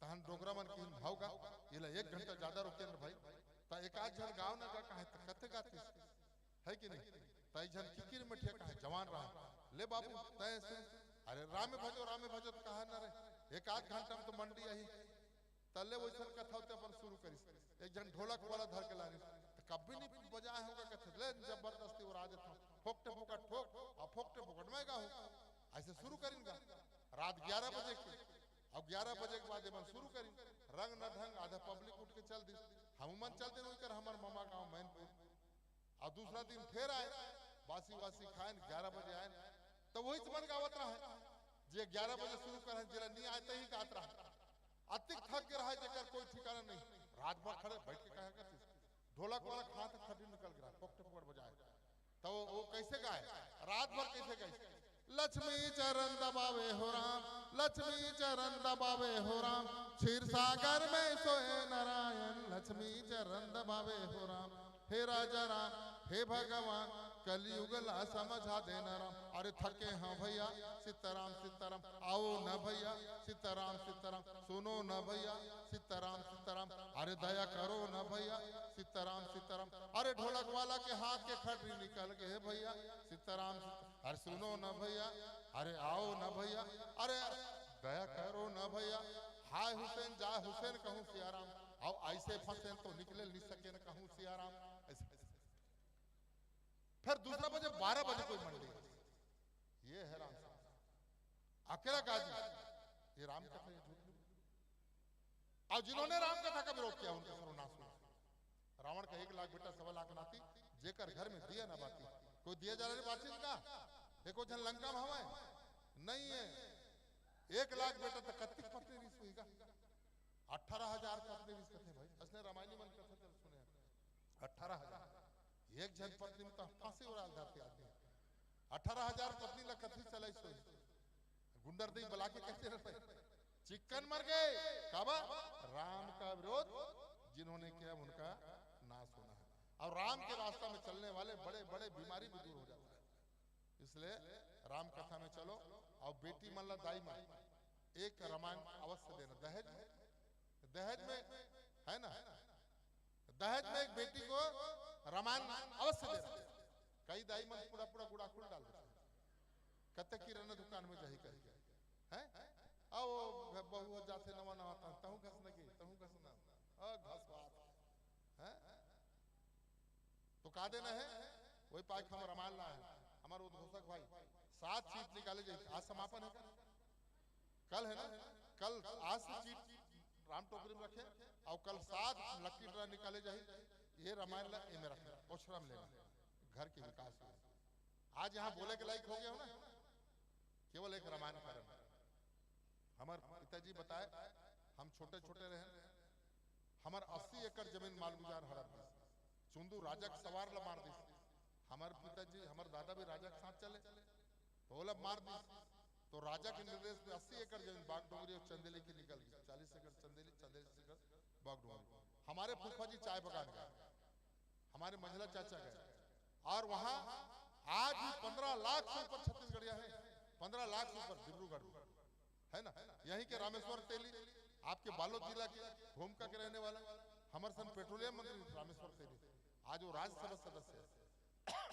तहन डोकरा मन किहिन, "हव गा, एला एक घंटा ज्यादा रोके न भाई।" त एक आध झन गाव न गा कहे, त कथे गातिस, है कि नहीं? त एक झन किकिर मठिया कहे, जवान रहा, "ले बाबू, तय से, अरे रामे भजो, रामे भजो," त कहा न रे, "एक आध घंटा में तो मंडी आही।" त ले वइसन कथा होते अपन शुरू करिस। एक झन ढोलक वाला धर के लानिस, त कभी नहीं बजाए होगा, कथे, "ले जबरदस्ती उड़ा देत हँव, फोकटे फोकट ठोक, अउ फोकटे फोकट मैं गाहूँ।" ऐसे शुरू करिन गा। रात ग्यारह बजे के, अब ग्यारह बजे के बाद एमन शुरू करिन, रंग न ढंग, आधा पब्लिक उठ के चल दिस, हम मन चल देन, ओकर हमर ममा गाँव मैनपुर। अउ दूसरा दिन फेर आए, बासी वासी खाएन, ग्यारह बजे आएन, त वही मन गावत रहे, जे ग्यारह बजे शुरू करे, जेला नहीं आए, तही गात रहे। अतिक थक गे रहे, जेकर कोई ठिकाना नहीं, रात भर खड़े बैठ के कहे करतिस। ढोलक वाला खात खटी निकल गे रहे, फोकटे फोकट बजाए। तो वो, वो कैसे गाए? रात भर कैसे गाए? लक्ष्मी चरण दबावे हो राम, लक्ष्मी चरण दबावे हो राम, क्षीर सागर में सोए नारायण, लक्ष्मी चरण दबावे हो राम। हे राजा राम, हे भगवान, कलयुग ला समझा देना राम। अरे थके हँव भैया, सीताराम सीताराम, आओ न भैया, सीताराम सीताराम, सुनो न भैया, सीताराम सीताराम, अरे दया करो न भैया, सीताराम सीताराम। अरे ढोलक वाला के हाथ के खटरी निकल गे हे भैया, सीताराम सीताराम। अरे सुनो न भैया, अरे आओ न भैया, अरे दया करो न भैया। हाय हुसैन, जा हुसैन कहूँ सियाराम, अउ ऐसे फंसेन तो निकले नहीं सकेन कहूँ सियाराम। ऐसे फिर दूसरा बजे, बारह बजे कोई मंडी, ये है राम सत्ता। अकेला गाजी, ये राम कथा, ये झूठ नहीं। और जिन्होंने राम कथा का विरोध किया, उनका सर्वनाश हुआ। रावण का एक लाख बेटा, सवा लाख नाती, जेकर घर में दिया ना बाती। कोई दिया जला रे बाची का? एको झन लंका में हवय? नहीं है। एक लाख बेटा त कत्तिक पत्नी रिहिस होही गा? अठारह हजार पत्नी रिहिस कथे भाई। असने रामायणी मन कथा चल सुने। अठारह हजार। एक झन पत्नी में तो फांसी उड़ा धरती आदमी। अठारह हजार पत्नी ला कथी चलाइस होही? गुंडर दई बला के कैसे रहते? चिक्कन मर गए। काबर? राम का विरोध जिन्होंने किया, उनका नाश होना है। और राम के रास्ता में चलने वाले बड़े बड़े बीमारी भी दूर हो जाता है। इसलिए राम कथा में चलो, और बेटी मन ला, दाई मन, एक रामायण अवश्य देना। दहेज में, दहेज में है ना, दहेज में एक बेटी को रामायण अवश्य दे रहा। कई दाई मन पूरा पूरा गुड़ाखुल डाल देथे। कते किराना दुकान में जाही कही, हैं? आओ, बहू हो जाथे नवा नवा, तहूँ घसना की, तहूँ घसना। ओ, घसवात। हैं? तो का देना है? वही पाए हम रामायण लाए हैं। हमारे उद्घोषक भाई, सात सीट निकाले जाए। आज समापन है, कल है ना? कल, आज से सीट राम टोकरी में रखे और कल सात लक्की ड्रा निकाले जाए। ये रामायण ला, ये में रखे, ओछरा में लेना, घर के विकास हो। आज यहाँ बोले के लायक हो गया हो ना, केवल एक रामायण कारण। हमार पिताजी बताए, हम छोटे छोटे रहे, हमार अस्सी एकड़ जमीन मालगुजार हड़प दिस, चुंदू राजा के सवार ला मार दिस। हमार पिताजी, हमार दादा भी राजा के साथ चले, तो ओला मार दिस। तो राजा के निर्देश में अस्सी एकड़ जमीन बागडोंगरी और चंदेली की निकल गई, चालीस एकड़ चंदेली, चालीस एकड़ बागडोंगरी। हमारे फूफा जी चाय बगान गए, हमारे मंझला चाचा गए, और वहां आज भी पन्द्रह लाख से ऊपर छत्तीसगढ़िया है, पन्द्रह लाख से ऊपर डिब्रूगढ़ में, है ना? यहीं के रामेश्वर तेली, आपके बालोद जिला के घूमका के रहने वाला, हमारे सन पेट्रोलियम मंत्री रामेश्वर तेली, आज वो राज्यसभा सदस्य है।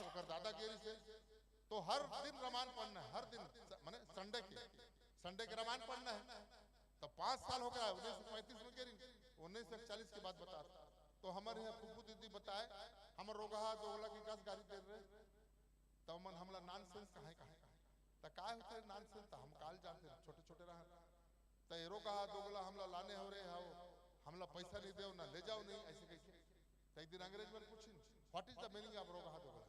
ओकर दादागिरी से तो हर दिन रामायण पढ़ना है, हर दिन, माने संडे के, संडे के रामायण पढ़ना है। तो पाँच साल हो गया, उन्नीस सौ पैंतीस में गिरी, उन्नीस सौ इकतालीस के बाद बता। तो हमारे यहाँ फूफू दीदी बताए, हम रोगहा दोगला की कस गारी दे रहे, तो मन हमला नॉनसेंस कहे कहे, तो काय होते नॉनसेंस? तो हम काल जानते रहे, छोटे छोटे रहा। तो ये रोगहा दोगला हमला लाने हो रहे हो, हमला पैसा नहीं दे ना, ले जाओ नहीं, ऐसे कह के। तो एक दिन अंग्रेज मन पूछिन, "What is the meaning of रोगहा दोगला?"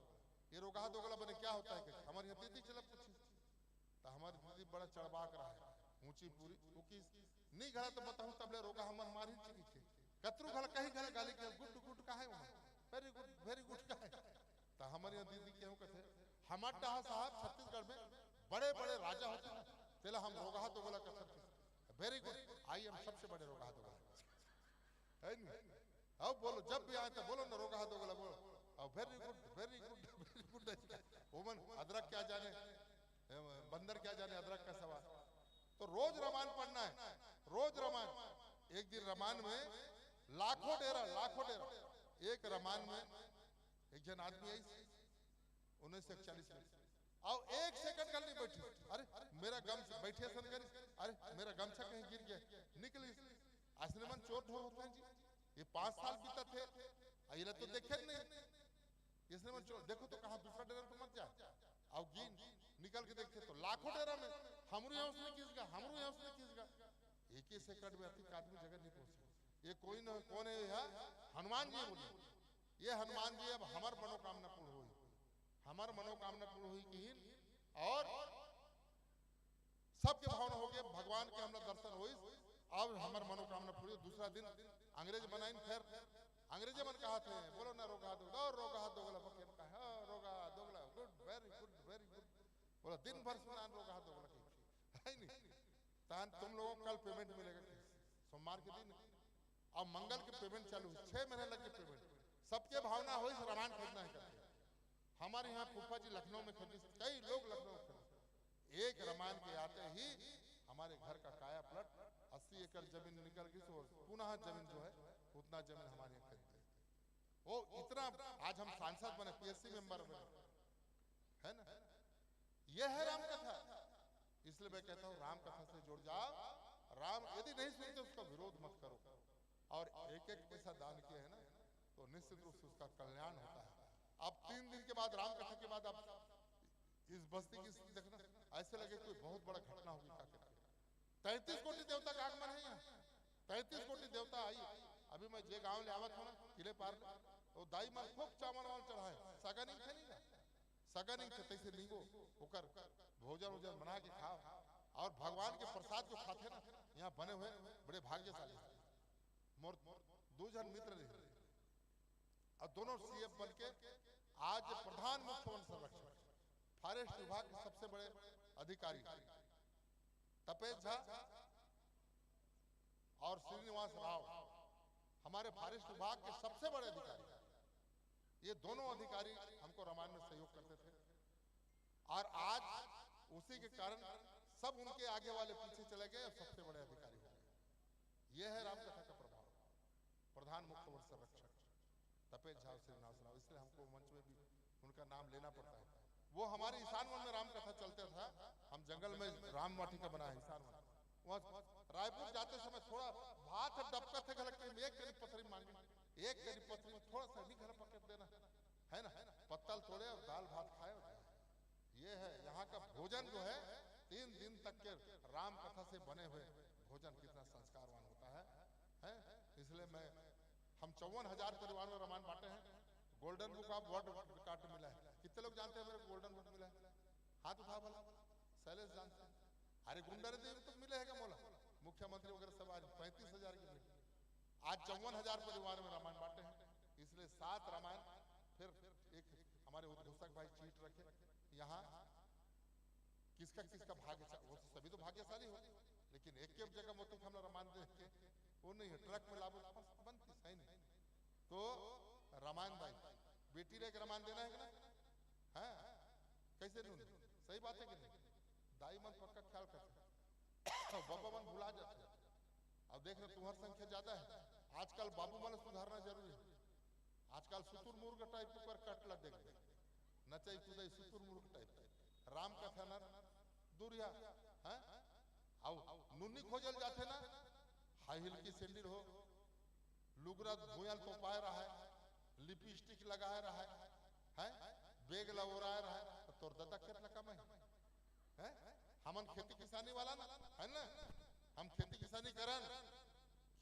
ये रोगहा दोगला बने क्या होता है? कि हमारे यहाँ दीदी चला पूछी, तो हमारी दीदी बड़ा चढ़बाक रहा है, ऊंची पूरी, वो किस नहीं घला तो बताऊं, तबले रोगहा मन मार ही चुकी थे। कतरू घला कहीं घला गाली के गुड गुड का है वहाँ, वेरी गुड, वेरी गुड का है। तो हमारे यहाँ दीदी केहू कथे, "हमार डहा साहब छत्तीसगढ़ में बड़े बड़े राजा होते हैं, तेला हम रोगहा दोगला कथन थे।" वेरी गुड, आई एम सबसे बड़े रोगहा दोगला, है नी? आओ बोलो, जब भी आए तो बोलो ना, रोगहा दोगला बोलो। और वेरी गुड, वेरी गुड, वेरी गुड। ओमन अदरक क्या जाने, ए, बंदर क्या जाने अदरक का सवाद। तो रोज रामायण पढ़ना है, रोज रामायण। एक दिन रामायण में लाखों डेरा, लाखों डेरा, एक रामायण में एक जन आदमी आई उन्नीस सौ इकतालीस में, आओ एक सेकंड का नहीं बैठी। अरे मेरा गमछा, बैठे सन करी, अरे मेरा गमछा कहीं गिर गया, निकली। असली मन चोर ढोर होते हैं जी। ये पांच साल बीता थे, आ, ये तो देखे नहीं। इसने मन चोर, देखो तो कहाँ दूसरा डेरा तो मत जाए। आओ गिन, निकल के देखते तो लाखों डेरा में हमरू यहाँ उसने किस गा, हमरू यहाँ उसने किस गा। एक ही सेकंड में अतिक आदमी जगह नहीं पहुंचे। ये कोई ना, कौन है? यह हनुमान जी बोले, ये हनुमान जी अब हमार मनोकामना पूर्ण हुई, हमार मनोकामना पूर्ण हुई किहिन। और सबके भावना हो गए, भगवान के हमला दर्शन होइस। अब हमार मनोकामना पूरी। दूसरा दिन अंग्रेज मन आइन, फिर अंग्रेजे मन कहा थे, "बोलो ना रोगहा दोगला, रोगहा दोगला।" बके कहा, "हाँ, रोगहा दोगला, गुड, वेरी गुड, वेरी गुड।" बोला, "दिन भर सुनान रोगहा दोगला की, है नहीं? तान तुम लोगों को कल पेमेंट मिलेगा, सोमवार के दिन।" अब मंगल के पेमेंट चालू हुई, छह महीने लग के पेमेंट। सबके भावना होइस रामायण खरीदना है करके। हमारे यहाँ फूफा जी लखनऊ में खरीदी, कई लोग लखनऊ में खरीदे। एक रामायण के आते ही हमारे घर का काया पलट, अस्सी एकड़ जमीन निकल गई, सो पुनः जमीन जो है, उतना जमीन हमारे यहाँ खरीद ली। वो इतना, आज हम सांसद बने, पीएससी मेंबर बने, है ना? ये है राम कथा। इसलिए मैं कहता हूँ, राम कथा से जुड़ जाओ। राम यदि नहीं सुनते, उसका विरोध मत करो। और एक एक पैसा दान किए है ना, तो निश्चित रूप से उसका कल्याण होता है। अब तीन दिन के बाद, राम कथा के बाद, आप इस बस्ती की स्थिति देखना, ऐसे लगे कोई बहुत बड़ा घटना होगी, क्या कहते हैं? तैंतीस कोटि देवता का आगमन है यहाँ। तैंतीस कोटि देवता आई। अभी मैं जे गांव ले आवत हूँ ना, किले पार ले, वो दाई मन खूब चावल वावल चढ़ाए, सगा नहीं थे, नहीं ना, सगा नहीं थे, तैसे नींबू ओकर भोजन वोजन बना के खाओ। और भगवान के प्रसाद जो खाते ना, यहाँ बने हुए बड़े भाग्यशाली हैं। मोर दो जन मित्र रहे, और दोनों सीएफ बन के आज प्रधान मुख्य वन संरक्षक, फॉरेस्ट विभाग के सबसे बड़े अधिकारी तपेश झा और श्रीनिवास राव, हमारे फॉरेस्ट विभाग के सबसे बड़े अधिकारी, ये दोनों अधिकारी हमको रामायण में सहयोग करते थे। और आज उसी के कारण सब उनके आगे वाले पीछे चले गए और सबसे बड़े अधिकारी हो गए। यह है रामकथा का प्रभाव। प्रधान मुख्य वन संरक्षक, तपेज झाव श्री नाव सुनाव, इसलिए हमको मंच में भी उनका नाम लेना पड़ता है। वो हमारे ईशान वन में राम कथा चलता था, हम जंगल में राम वाटिका बनाए ईशान वन। वहाँ रायपुर जाते समय थोड़ा भात डबका थे घलक के एक करी पथरी मांगे, एक करी पथरी में थोड़ा सा भी घर पकड़ देना, है ना, पत्तल तोड़े और दाल भात खाए और जाए। ये है यहाँ का भोजन जो है, तीन दिन तक के राम कथा से बने हुए भोजन कितना संस्कारवान होता है, है। इसलिए मैं, हम चौवन हजार परिवार में रामायण बांटे हैं, golden book of world record मिला है। कितने लोग जानते हैं मेरे गोल्डन बुक मिला है? हाथ उठा भला, शैलेश जानते हैं। अरे गुंडा रे देव तो मिले है क्या मोला? मुख्यमंत्री वगैरह सब आज पैंतीस हजार की भीड़, आज चौवन हजार परिवार में रामायण बांटे हैं। इसलिए सात रामायण, फिर एक हमारे उद्घोषक भाई चीट रखे यहाँ, किसका किसका भाग्य, वो तो सभी तो भाग्यशाली हो, लेकिन एक के जगह मोती खामला रामायण देख के वो नहीं है, ट्रक में लाबो बस बनती सही नहीं। तो रामायण भाई, बेटी रे एक रामायण देना है कि ना? हाँ, कैसे नहीं? सही बात है कि नहीं? दाई मन पक्का ख्याल करते हैं। बाबा मन भुला जाते हैं। अब देख रहे, तुम्हारी संख्या ज्यादा है। आजकल बाबू मन सुधारना जरूरी है। आजकल सुतुर मुर्ग टाइप ऊपर कट ला देख दे, नचाई कुदाई सुतुर मुर्ग टाइप के। राम कथा ना दूरिया, हैं? आओ, नुन्नी खोजल जाथे ना, हाई हिल की सैंडल हो, लुगरा भुयाल तो पाए रहा है, लिपस्टिक लगाए रहा है, हैं? बेग ला ओराए रहा है, तो तोर दादा खेत ला कमाई, हैं? हमन खेती किसानी वाला ना, है ना? हम खेती किसानी करन,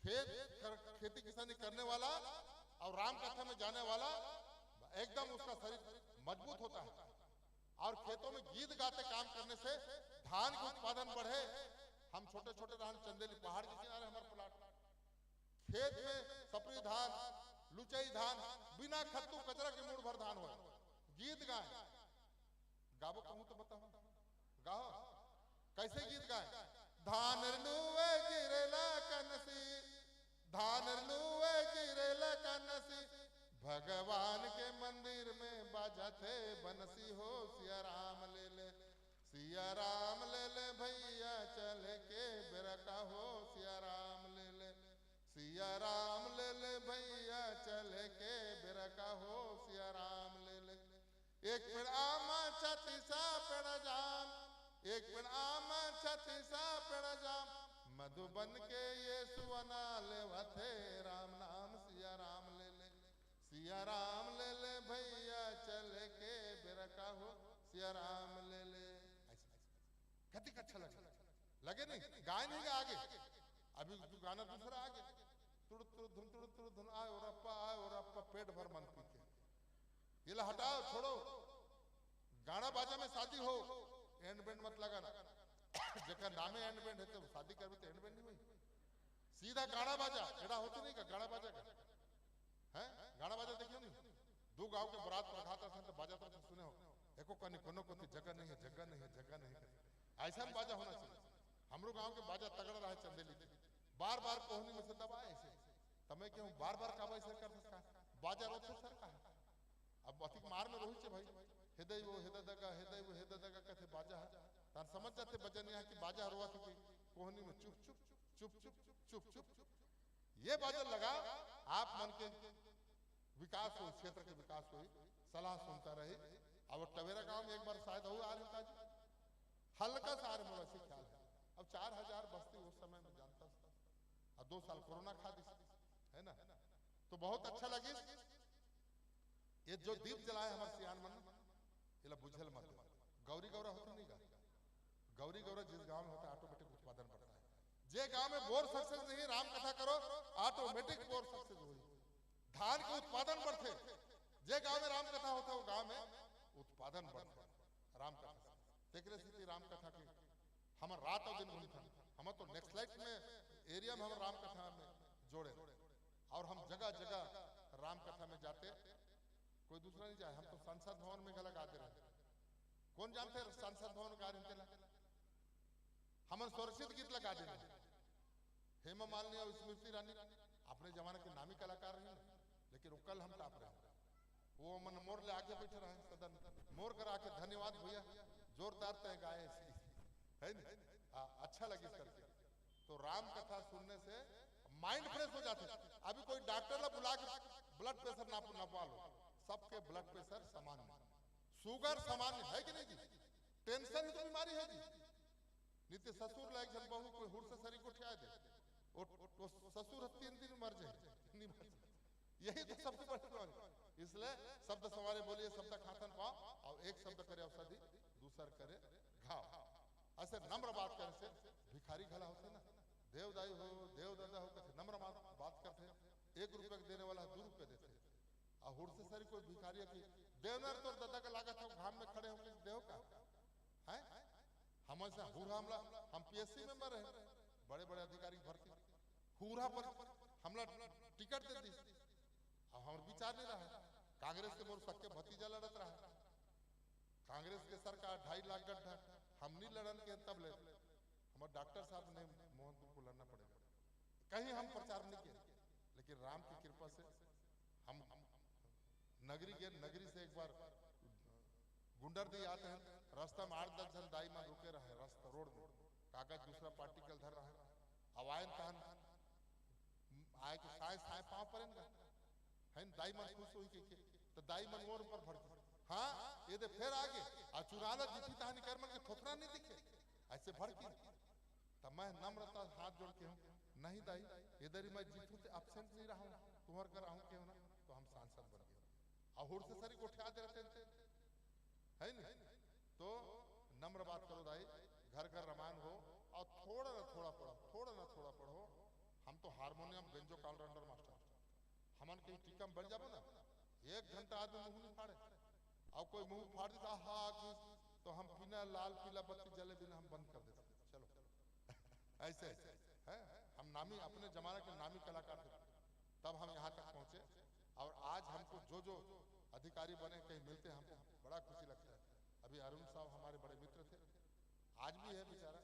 खेत कर, खेती किसानी करने वाला और राम कथा में जाने वाला एकदम उसका शरीर मजबूत होता है। और खेतों में गीत गाते काम करने से धान के उत्पादन बढ़े। हम छोटे छोटे रहन चंदेली पहाड़ के किनारे हमारे प्लाट, खेत में सपरी धान, लुचई धान, बिना खत्तू कचरा के मूड़ भर धान हो, गीत गाए। गाबो कहूँ तो बताओ, गाओ। कैसे गीत गाए? धान लुए गिरेला कनसी, धान लुए गिरेला कनसी, भगवान के मंदिर में बाजथे बनसी हो, सिया राम ले ले, सिया राम ले ले भैया चल के बेरा का हो, सिया राम ले ले, सिया राम ले ले भैया चल के बेरा का हो, सिया राम ले ले। एक पेड़ आम, छत्तीसा पेड़ जाम, एक पेड़ आम, छत्तीसा पेड़ जाम, मधुबन के ये सुवना लेवथे राम नाम, सिया राम ले ले, सिया राम ले ले भैया चल के बेरा का हो, सिया राम ले ले। ऐसे, ऐसे। कतिक अच्छा लगे, लगे नहीं? गाय नहीं गा आगे, अभी गाना दूसरा आगे, तुड़ तुड़ धुन, तुड़ तुड़ धुन, आय ओ रप्पा, आय ओ रप्पा, पेट भर मन पी के। ये ला हटाओ, छोड़ो। गाना बाजा में शादी हो, एंड बैंड मत लगाना। जेकर नामे एंड बैंड है तो शादी करबे तो एंड बैंड नहीं हुई, सीधा गाना बाजा। एड़ा होती नहीं का गाना बाजा का? हैं? गाना बाजा देखियो नहीं? दो गांव के बरात पर खात रहे तो बाजा तो सुने हो, एको कनी कोनो कोती जगह नहीं है, जगह नहीं है, जगह नहीं है। ऐसा बाजा होना चाहिए। हमरो गांव के बाजा तगड़ा रहा है चंदेली के, बार बार कोहनी में से दबाए ऐसे। तो मैं कहूँ बार बार काबा ऐसे कर सकता है? बाजा रोते सर का है। अब अतिक मार में रोहित भाई, हेदई वो हेदा दगा, हेदई वो हेदा दगा कहते बाजा है। तार समझ जाते बजन यहाँ की बाजा रोआ थी कि कोहनी में चुप चुप चुप चुप चुप चुप चुप। ये बाजा लगा, आप मन के विकास हो, क्षेत्र के विकास हो, सलाह सुनता रहे। अब टवेरा गांव में एक बार शायद हो आ रही था जी, हल्का सा आ रहे मोला से ख्याल है। अब चार हजार बस्ती उस समय में जानता था, और दो साल कोरोना खा दी, है ना? तो बहुत अच्छा लगी। ये जो दीप जलाए हमारे सियान मन, इला बुझल मत। गौरी गौरा होती नहीं गा? गौरी गौरा जिस गांव में होता है, ऑटोमेटिक उत्पादन बढ़ता है। जे गांव में बोर सक्सेस नहीं, राम कथा करो, ऑटोमेटिक बोर सक्सेस होई। धान के उत्पादन बढ़थे। जे गांव में राम कथा होता है, वो गांव में उत्पादन बढ़थे राम कथा से। तेकरे सेती राम कथा के हमर रात और दिन घूमथन। हम तो नेक्स्ट लाइफ में एरिया में हम राम कथा में जोड़े, और हम जगह जगह राम कथा में जाते, कोई दूसरा नहीं जाए। हम तो संसद भवन में गला गा दे रहे। कौन जानते हैं संसद भवन गा रहे तेला? हमन स्वरचित गीत ला गा दे रहे। हेमा मालिनी और स्मृति ईरानी अपने जमाने के नामी कलाकार रही ना, लेकिन वो कल हम टाप रहे हैं। वो मन मोर ले आके बैठे रहे सदन, मोर करा के धन्यवाद भैया, जोरदार तय गाए ऐसी, है ना? हाँ, अच्छा लगे करके। तो राम कथा सुनने से माइंड फ्रेश हो जाथे। अभी कोई डॉक्टर ला बुला के ब्लड प्रेशर नाप नपवा लो, सबके ब्लड प्रेशर सामान्य, शुगर सामान्य है कि नहीं जी? टेंशन ही तो बीमारी है जी। नित्य ससुर ला एक झन बहू कोई हुर से सरी गोठिया दे, वो, वो ससुर तीन दिन मर जाए, नहीं मर जाए। यही तो सबसे बड़ी बीमारी। इसलिए शब्द संवारे बोलिए, शब्द खाथन पाओ, और एक शब्द करे औषधि, दूसर करे घाव। ऐसे नम्र बात करे से भिखारी घला होथे ना, देवदाई हो, देवदादा हो, कथे नम्र बात, बात करथे, एक रुपया के देने वाला दू रुपया देथे। और हुर से सरी कोई भिखारी है कि देवनर तोर दादा के लागत हो, घाम में खड़े होके देव का है। हम ऐसा हुर हमला, हम पीएससी मेंबर है, बड़े बड़े अधिकारी भर्ती, हुरा पर हमला टिकट दे दी। अब हमर विचार नहीं रहा, कांग्रेस के मोर सक्के भतीजा लड़त रहा, कांग्रेस के सरकार ढाई लाख गड्ढा, हम नहीं लड़न के तब ले, हमारे डॉक्टर साहब ने मोहन तुमको लड़ना पड़ेगा, कहीं हम प्रचार नहीं किए, लेकिन राम की कृपा से हम नगरी के, नगरी से एक बार गुंडर दी आते हैं, रास्ता में आठ दस झन दाई मन रुके रहे, रास्ता रोड में, कागज दूसरा पार्टी के धर रहे, अब आयन तहन आए के साय साय पाँव परेन गा, है न? दाई मन खुश होई के, के तो दाई मन मोर ऊपर भड़की, हाँ ये दे फेर आगे, आ चुनाव ला जीती तहनी कर मन के थोथना नहीं दिखे, ऐसे भड़की। तब मैं नम्रता हाथ जोड़ के हूँ, नहीं दाई, इधर ही मैं जीतू ते एब्सेंट नहीं रहा हूँ, तुम्हार कर आहूँ के हो ना, तो हम सांसद बन गए। और हुर से सरी गोठिया दे रहते थे, है नहीं? तो नम्र बात करो दाई, घर घर रामायण हो, और थोड़ा ना थोड़ा पढ़ो, थोड़ा ना थोड़ा पढ़ो। हम तो हारमोनियम बेंजो कालरांडर मास्टर, हमन कहीं टीका में बैठ जाबो ना, एक घंटा आदमी मुंह नहीं फाड़े, और कोई मुंह फाड़ देता हा कि, तो हम बिना लाल पीला बत्ती जले बिना हम बंद कर देते। चलो ऐसे है, हम नामी, अपने जमाना के नामी कलाकार थे, तब हम यहाँ तक पहुँचे। और आज हमको जो जो अधिकारी बने, कहीं मिलते हैं, हमको बड़ा खुशी लगता है। अभी अरुण साहब हमारे बड़े मित्र थे, आज भी है बेचारा,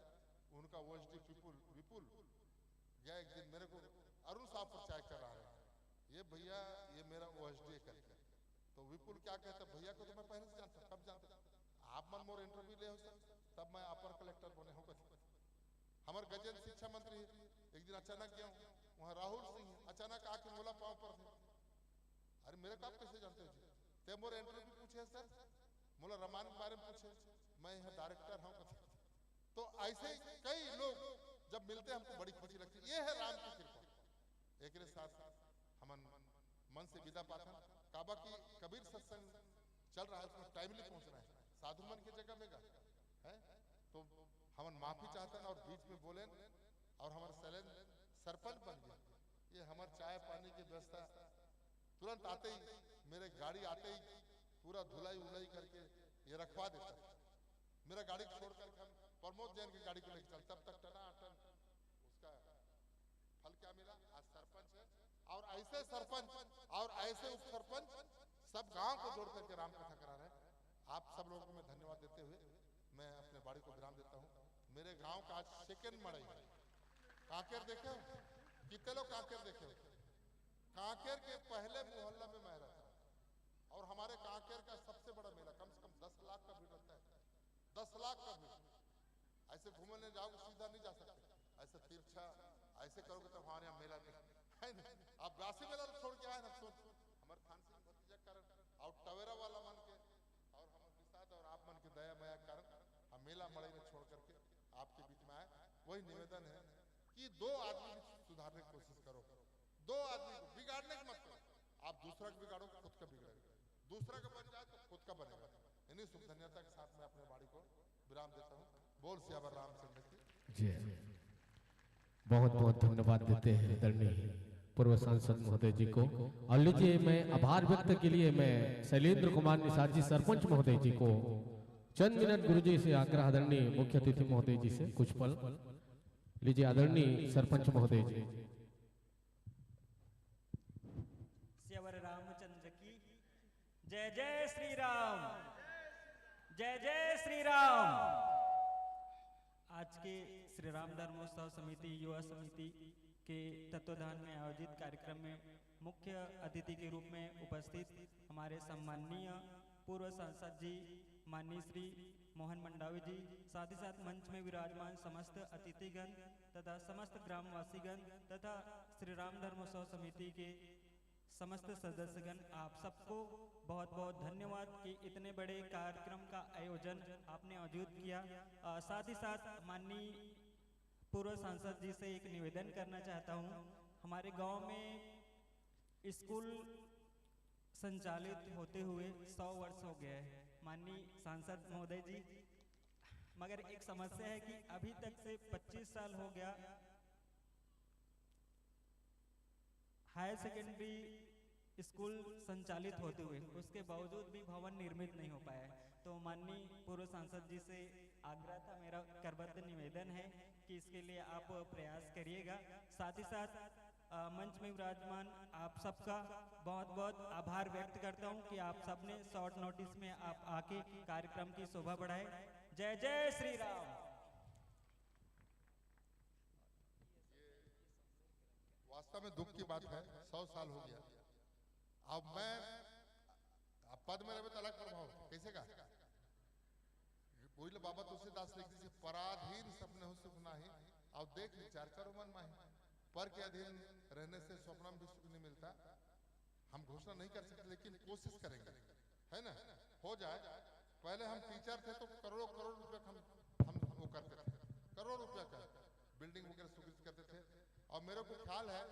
उनका ओएसडी विपुल, विपुल गया एक दिन मेरे को, अरुण साहब पर चाय कर रहा है, ये भैया, ये मेरा ओएसडी है करके। तो विपुल क्या कहता, भैया को तो मैं पहले से जानता, कब जानता, आप मन मोर इंटरव्यू ले हो सर, तब मैं अपर कलेक्टर बने हो कथे। हमारे गजेंद्र शिक्षा मंत्री, एक दिन अचानक गया हूँ, वहाँ राहुल सिंह अचानक आके मोला पाँव पर थे। अरे मेरे को आप कैसे जानते हो जी? ते मोर इंटरव्यू पूछे सर, मोला रामायण के बारे में पूछे, मैं यहाँ डायरेक्टर हूँ कथे। तो ऐसे कई लोग जब मिलते हैं हमको बड़ी खुशी लगती है। ये है राम की कृपा। एक साथ हमन मन से विदा पाथन, काबा की कबीर सत्संग चल रहा है, उसमें टाइमली पहुंचना है, साधु मन की जगह में गा है। तो हमन माफी चाहतन और बीच में बोलेन और हमारे सैलेंद्र सरपंच बन गए। ये हमारे चाय पानी की व्यवस्था तुरंत आते ही, मेरे गाड़ी आते ही पूरा धुलाई उलाई करके ये रखवा देता। मेरा गाड़ी छोड़ करके हम प्रमोद जैन की गाड़ी को लेके चल, तब तक टनाटन उसका फल क्या मिला? आज सरपंच है, और ऐसे सरपंच और ऐसे उप सरपंच सब गांव को जोड़ करके राम कथा करा रहे हैं। आप सब लोगों को मैं धन्यवाद देते हुए मैं अपने बाड़ी को विराम देता हूँ। मेरे गांव का आज सेकंड मड़ई है। कांकेर देखे हो? कितने लोग कांकेर देखे हो? कांकेर के पहले मोहल्ला में मैं रहता हूँ और हमारे कांकेर का सबसे बड़ा मेला, कम से कम दस लाख का भीड़ रहता है, दस लाख का भीड़। ऐसे घूमने जाओगे सीधा नहीं जा सकते, ऐसे तिरछा ऐसे करोगे तो हमारे यहाँ मेला नहीं है ना। आप राशि मेला तो छोड़ के आए ना, सोच हमारे थानसी भतीजा कारण और टवेरा वाला मन के और हम निषाद और आप मन के दया मया कारण हम मेला मड़ई में छोड़ करके आपके बीच में आए। वही निवेदन है कि दो आदमी भी सुधारने की कोशिश करो, दो आदमी को बिगाड़ने की मत करो। आप दूसरा को बिगाड़ो, खुद का बिगड़ेगा, दूसरा का बन जाए तो खुद का बनेगा। इन्हीं शुभ धन्यता के साथ मैं अपने बाड़ी को विराम देता हूँ। बोल सियावर रामचंद्र की। जी, बहुत बहुत धन्यवाद देते हैं आदरणीय पूर्व सांसद महोदय जी को। और लीजिए, मैं आभार व्यक्त के लिए मैं शैलेंद्र कुमार निषाद जी, सरपंच महोदय जी को चंद मिनट गुरुजी से आग्रह, आदरणीय मुख्य अतिथि महोदय जी से कुछ पल लीजिए, आदरणीय सरपंच महोदय जी। सियावर रामचंद्र की जय। जय श्री राम। जय जय श्री राम। आज के श्री राम धर्मोत्सव समिति, युवा समिति के तत्वाधान में आयोजित कार्यक्रम में मुख्य अतिथि के रूप में उपस्थित हमारे सम्माननीय पूर्व सांसद जी, माननीय श्री मोहन मंडावी जी, साथ ही साथ मंच में विराजमान समस्त अतिथिगण तथा समस्त ग्रामवासीगण तथा श्री राम धर्मोत्सव समिति के समस्त सदस्यगण, आप सबको बहुत बहुत धन्यवाद कि इतने बड़े कार्यक्रम का आयोजन आपने मौजूद किया। अ, साथ ही साथ माननीय पूर्व सांसद जी से एक निवेदन करना चाहता हूँ। हमारे गांव में स्कूल संचालित होते हुए सौ वर्ष हो गया है। माननीय सांसद महोदय जी, मगर एक समस्या है कि अभी तक से पच्चीस साल हो गया, हायर सेकेंडरी स्कूल संचालित होते हुए, उसके बावजूद भी भवन निर्मित नहीं हो पाया है। तो माननीय पूर्व सांसद जी से आग्रह था, मेरा करबद्ध निवेदन है कि इसके लिए आप प्रयास करिएगा। साथ ही साथ, अ, मंच में विराजमान आप सबका बहुत बहुत आभार व्यक्त करता हूं कि आप सबने शॉर्ट नोटिस में आप आके कार्यक्रम की शोभा बढ़ाए। जय जय श्री राम। वास्तव में दुख की बात है, सौ साल हो गया। अब मैं, अब पद में रहे तो अलग प्रभाव होता। कैसे का? पहिले बाबा तुलसीदास लिखते थे, "पराधीन सपने हो सुख नाही, अब देख विचार करो मन माही।" पर के अधीन रहने से स्वप्न में भी सुख नहीं मिलता। हम घोषणा नहीं कर सकते, लेकिन कोशिश करेंगे, है ना? हो जाए। पहले हम टीचर थे तो करोड़ों करोड़ रुपए का हम हम वो करते थे, करोड़ रुपए का बिल्डिंग वगैरह स्वीकृत करते थे। और मेरे को ख्याल है,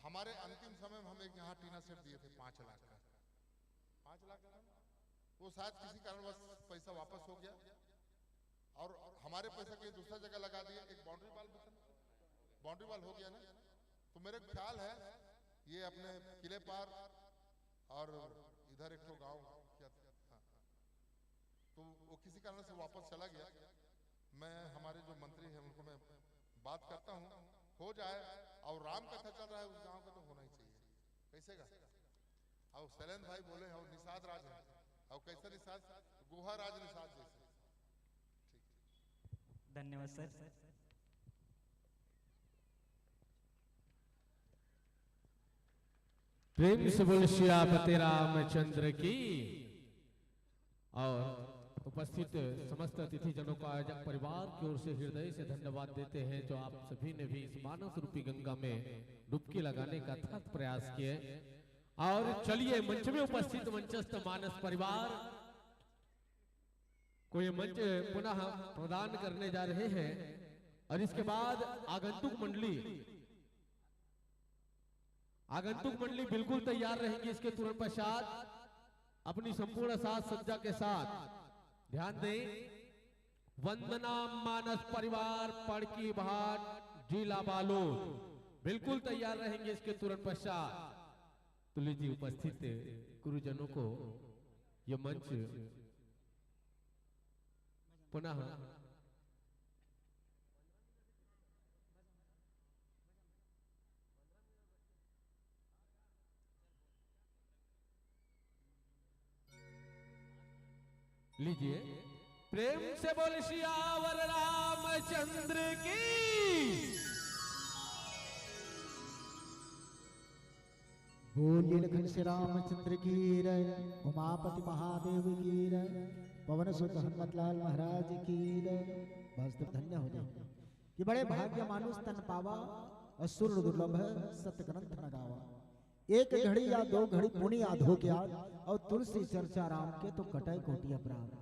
हमारे अंतिम समय में हम एक यहाँ टीना सेट दिए थे पाँच लाख का, पाँच लाख का। वो शायद किसी कारणवश पैसा वापस हो गया और हमारे पैसा कहीं दूसरा जगह लगा दिए। एक बाउंड्री वॉल भी था, बाउंड्री वॉल हो गया ना। तो मेरे ख्याल है, ये अपने किले पार और इधर एक ठो गांव क्या था, हाँ। तो वो किसी कारण से वापस चला गया। मैं, हमारे जो मंत्री हैं, उनको मैं बात करता हूँ, हो जाए। और राम कथा चल रहा है उस गांव का, तो होना ही चाहिए। कैसे का? और शैलेंद्र भाई बोले हैं, और निषाद राज है, और कैसा निषाद? गुहा राज निषाद जैसे। ठीक। धन्यवाद सर। प्रेम से बोल सियापति रामचंद्र की। और उपस्थित समस्त अतिथि जनों को आयोजक परिवार की ओर से हृदय से धन्यवाद देते हैं, जो आप सभी ने भी इस मानस रूपी गंगा में डुबकी लगाने का अथक प्रयास किए। और चलिए, मंच में उपस्थित मंचस्थ मानस परिवार को ये मंच पुनः प्रदान करने जा रहे हैं। और इसके बाद आगंतुक मंडली, आगंतुक मंडली बिल्कुल तैयार रहेंगी। इसके तुरंत पश्चात अपनी संपूर्ण साज सज्जा के साथ, ध्यान दें, वंदना मानस परिवार पड़की भाट जिला बालोद बिल्कुल तैयार रहेंगे। इसके तुरंत पश्चात तो लीजिए, उपस्थित गुरुजनों को यह मंच पुनः लीजिए, प्रेम से बोल सियावर रामचंद्र की। बोलिए लखन श्री रामचंद्र की जय, उमापति महादेव की जय, पवन सुत हनुमत लाल महाराज की जय। वास्तव धन्य हो जाओ कि बड़े भाग्य मानुष तन पावा, और सुर दुर्लभ सत ग्रंथ न गावा। एक घड़ी या दो घड़ी पुनि आधो के आद, और तुलसी चर्चा राम के तो कटै कोटि अपराध।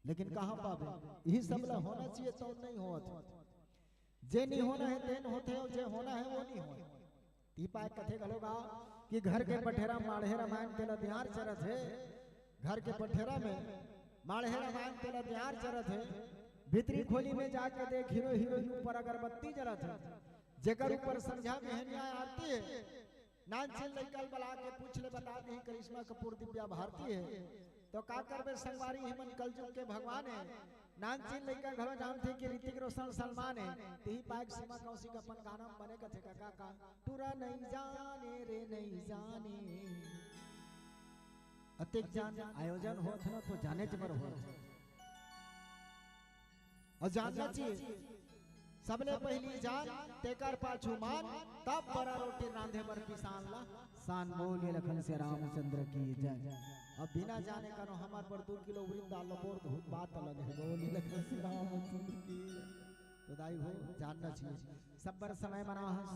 लेकिन कहाँ पाबे? यही सब ला होना चाहिए तो नहीं होत। जे नहीं होना है तेन होथे, और जे होना है वो नहीं होत। ती पाए कथे घलो गा कि घर के पठेरा माढ़े रामायण तेला दियार चरत हे, घर के पठेरा में माढ़े रामायण तेला दियार चरत हे, भीतरी खोली में जाके देख हीरो हीरोइन ऊपर अगरबत्ती जलत हे, जेकर ऊपर संझा बिहनिया आरती हे। नानचिन लइका ल बला के पूछ ले, बता देही करिश्मा कपूर दिव्या भारती हे। तो का करबे संगवारी, हे मन कलजुग के भगवान हे। नानचिन लइका घलो जानथे कि ऋतिक रोशन सलमान हे। तेही पाए सीमा कौशिक अपन गाना म बने कथे का, का, का, टूरा नहीं जाने रे नहीं जाने। अतेक जान आयोजन होत हे ना, तो जानेच बर होत हे। और जानना चाहिए सबले पहिली जान, तेकर पाछू मान, तब बरा रोटी रांधे बर पिसान ला सान। बोलिए लखन से रामचंद्र की जय। अब बिना जाने करो हमार पर दू किलो उड़ीद दाल ला बोर, बहुत बात अलग है। बोलिए लखन से रामचंद्र की जय। तो दाई हो, जानना चाहिए, सब्बर समय मना हस।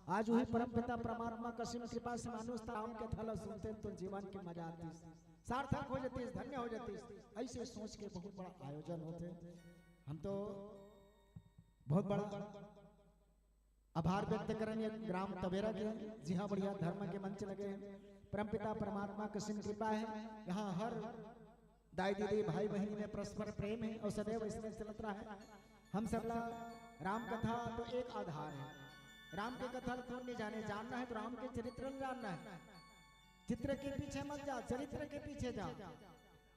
आज वही परमपिता परमात्मा कसिम कृपा से मानुष त राम कथा ला सुनते तो जीवन के मजा आतिस, सार्थक हो जातिस, धन्य हो जातिस। ऐसे सोच के बहुत बड़ा आयोजन होथे। हम तो बहुत बड़ा आभार व्यक्त करन ये ग्राम तबेरा के, जिहां बढ़िया धर्म के मंच लगे हे। परमपिता परमात्मा कसिम कृपा है, यहाँ हर दाई दीदी भाई बहिनी में परस्पर प्रेम है और सदैव इसमें चलत रहा है। हम सबला राम कथा तो एक आधार है। राम के कथा ला कोन नहीं जाने, जानना है तो राम के चरित्र ला जानना है। चित्र के पीछे मत जा, चरित्र के पीछे जा।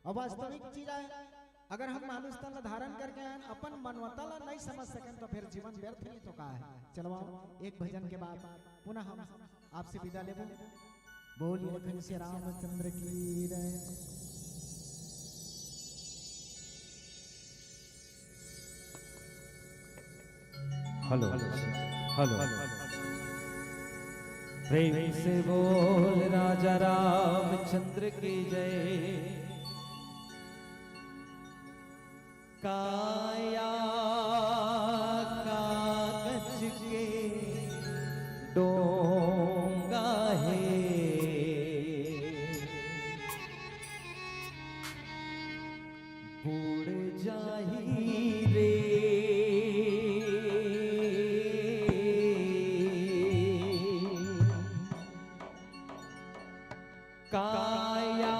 और वास्तविक चीज है, अगर हम मानुष तन ला धारण करके आयन, अपन मानवता ला नहीं समझ सकेन, तो फिर जीवन व्यर्थ नहीं तो का है। चलो आओ, एक भजन के बाद पुनः हम आपसे विदा लेबो। बोलिए लखन से रामचंद्र की जय। Hello, hello. प्रेम से बोल राजा रामचंद्र की जय। काया कागज के डोंगा है, बुड़ जाही रे। काया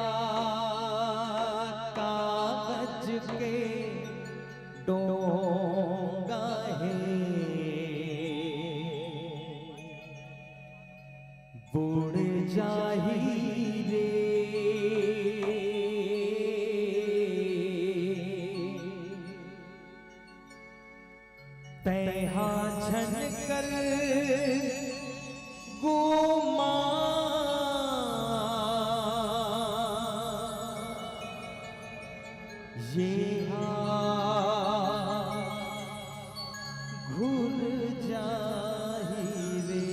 कागज के डोंगा है, बुड़ जाही रे। तैहा झन कर गुमा, ये हा घुल जाही रे।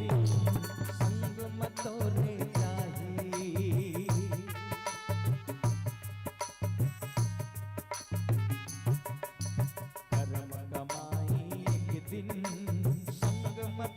संग म तोरे चाही। करम कमाई एक दिन संग म